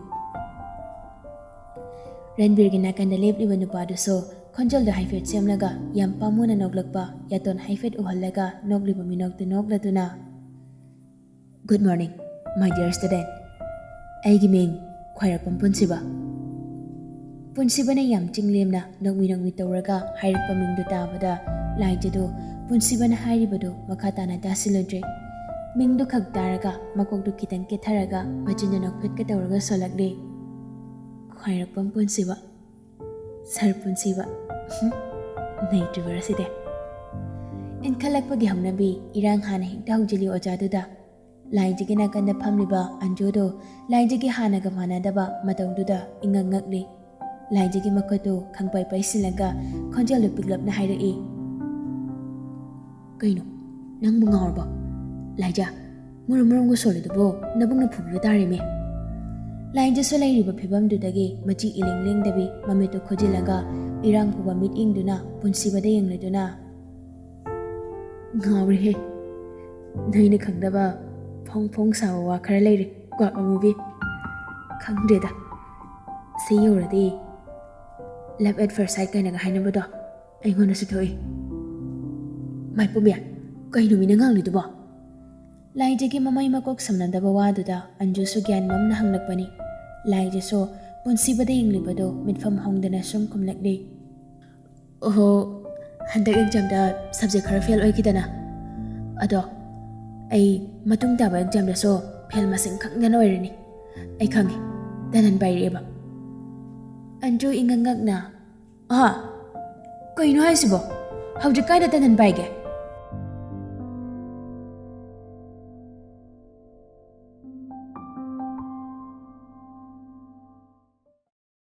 ꯔꯟꯕꯤꯔꯒꯤ ꯅꯥꯀꯟꯗ ꯂꯦꯞꯂꯤꯕ ꯅꯨꯄꯥꯗꯨꯁꯨ ꯈꯣꯟꯖꯦꯜꯗꯣ ꯍꯥꯏꯐꯦꯠ ꯁꯦꯝꯂꯒ ꯌꯥꯝ ꯄꯥꯝꯃꯨꯅ ꯅꯣꯛꯂꯛꯄ, ꯌꯥꯇꯣꯟ ꯍꯥꯏꯐꯦꯠ ꯎꯍꯜꯂꯒ ꯅꯣꯛꯂꯤꯕ ꯃꯤꯅꯣꯛꯇꯨ ꯅꯣꯛꯂꯗꯨꯅ, "Good morning, my dear student꯫ ꯑꯩꯒꯤ ꯃꯤꯡ ꯈ꯭ꯋꯥꯏꯔꯥꯛꯄꯝ ꯄꯨꯟꯁꯤꯕ꯫" ꯄꯨꯟꯁꯤꯕꯅ ꯌꯥꯝ ꯆꯤꯡꯂꯦꯝꯅ ꯅꯣꯛꯃꯤ ꯅꯣꯛꯃꯤ ꯇꯧꯔꯒ ꯍꯥꯏꯔꯛꯄ ꯃꯤꯡꯗꯨ ꯇꯥꯕꯗ ꯂꯥꯏꯖꯗꯨ ꯄꯨꯟꯁꯤꯕꯅ ꯍꯥꯏꯔꯤꯕꯗꯨ ꯃꯈꯥ ꯇꯥꯅ ꯇꯥꯁꯤꯜꯂꯨꯗ꯭ꯔꯦ꯫ ꯃꯤꯡꯗꯨ ꯈꯛ ꯇꯥꯔꯒ ꯃꯀꯣꯛꯇꯨ ꯈꯤꯇꯪ ꯀꯦꯊꯔꯒ ꯃꯆꯤꯟꯗꯨ ꯅꯣꯛꯐꯦꯠꯀ ꯇꯧꯔꯒ ꯁꯣꯜꯂꯛꯂꯦ, "ꯈ꯭ꯋꯥꯏꯔꯥꯛꯄꯝ ꯄꯨꯟꯁꯤꯕ, ꯁꯥꯔ ꯄꯨꯟꯁꯤꯕ꯫" ꯍꯨꯝ, ꯅꯩꯗ꯭ꯔꯤꯕ꯭ꯔꯥ ꯁꯤꯗꯤ? ꯏꯟꯈꯠꯂꯛꯄꯒꯤ ꯍꯧꯅꯕꯤ ꯏꯔꯥꯡ ꯍꯥꯟꯅ ꯍꯦꯛꯇ ꯍꯧꯖꯤꯜꯂꯤ ꯑꯣꯖꯥꯗꯨꯗ꯫ ꯂꯥꯏꯖꯒꯤ ꯅꯥꯀꯟꯗ ꯐꯝꯂꯤꯕ ꯑꯟꯖꯨꯗꯨ ꯂꯥꯏꯖꯒꯤ ꯍꯥꯟꯅꯒ ꯃꯥꯟꯅꯗꯕ ꯃꯇꯧꯗꯨꯗ ꯏꯉꯛ ꯉꯛꯂꯤ꯫ ꯂꯥꯏꯖꯒꯤ ꯃꯈꯨꯠꯇꯨ ꯈꯪꯄꯩ ꯄꯩꯁꯤꯜꯂꯒ ꯈꯣꯟꯖꯦꯜꯗꯨ ꯄꯤꯛꯂꯞꯅ ꯍꯥꯏꯔꯛꯏ, "ꯀꯩꯅꯣ, ꯅꯪꯕꯨ ꯉꯥꯎꯔꯕꯣ? ꯂꯥꯏꯖ, ꯃꯨꯔꯨꯝ ꯃꯨꯔꯨꯝꯒ ꯁꯣꯜꯂꯤꯗꯨꯕꯨ ꯅꯕꯨꯛꯅ ꯐꯨꯕꯤꯕ ꯇꯥꯔꯦꯃꯦ!" ꯂꯥꯏꯖꯁꯨ ꯂꯩꯔꯤꯕ ꯐꯤꯕꯝꯗꯨꯗꯒꯤ ꯃꯆꯤ ꯏꯂꯦꯡ ꯂꯦꯡꯗꯕꯤ ꯃꯃꯤꯠꯇꯨ ꯈꯨꯖꯤꯜꯂꯒ ꯏꯔꯥꯡ ꯄꯨꯕ ꯃꯤꯠꯌꯦꯡꯗꯨꯅ ꯄꯨꯟꯁꯤꯕꯗ ꯌꯦꯡꯂꯗꯨꯅ, "ꯉꯥꯎꯔꯦꯍꯦ, ꯅꯣꯏꯅ ꯈꯪꯗꯕ ꯐꯣꯡ ꯐꯣꯡ ꯁꯥꯕ ꯋꯥ ꯈꯔ ꯂꯩꯔꯦ, ꯀ꯭ꯋꯥꯛ ꯑꯃꯨꯕꯤ꯫ ꯈꯪꯗ꯭ꯔꯦꯗ, ꯁꯤ ꯌꯧꯔꯗꯤ love at first sight ꯀꯥꯏꯅꯒ ꯍꯥꯏꯅꯕꯗꯣ ꯑꯩꯉꯣꯟꯗꯁꯨ ꯊꯣꯛꯏ꯫" "ꯃꯥꯏꯄꯨꯝꯕꯤ, ꯀꯩꯅꯣ ꯃꯤꯅ ꯉꯥꯡꯂꯤꯗꯨꯕꯣ?" ꯂꯥꯏꯖꯒꯤ ꯃꯃꯩ ꯃꯀꯣꯛ ꯁꯝꯅꯗꯕ ꯋꯥꯗꯨꯗ ꯑꯟꯖꯨꯁꯨ ꯒ꯭ꯌꯥꯟ ꯃꯝꯅ ꯍꯪꯂꯛꯄꯅꯤ꯫ ꯂꯥꯏꯖꯁꯨ ꯄꯨꯟꯁꯤꯕꯗ ꯌꯦꯡꯂꯤꯕꯗꯨ ꯃꯤꯠꯐꯝ ꯍꯣꯡꯗꯅ ꯁꯨꯝ ꯈꯨꯝꯂꯛꯂꯤ, "ꯑꯣꯍꯣ, ꯍꯟꯗꯛ examꯗ subject ꯈꯔ fail ꯑꯣꯏꯈꯤꯗꯅ꯫ ꯑꯗꯣ ꯑꯩ ꯃꯇꯨꯡ ꯇꯥꯕ examꯗꯁꯨ fail ꯃꯁꯤꯡ ꯈꯪꯗꯅ ꯑꯣꯏꯔꯅꯤ꯫ ꯑꯩ ꯈꯪꯉꯤ, ꯇꯅꯟ ꯄꯥꯏꯔꯛꯑꯦꯕ꯫" ꯑꯟꯖꯨ ꯏꯉꯛ ꯉꯛꯅ, "ꯑꯍꯥ, ꯀꯩꯅꯣ ꯍꯥꯏꯁꯤꯕꯣ? ꯍꯧꯖꯤꯛ ꯀꯥꯏꯗ ꯇꯅꯟ ꯄꯥꯏꯒꯦ?"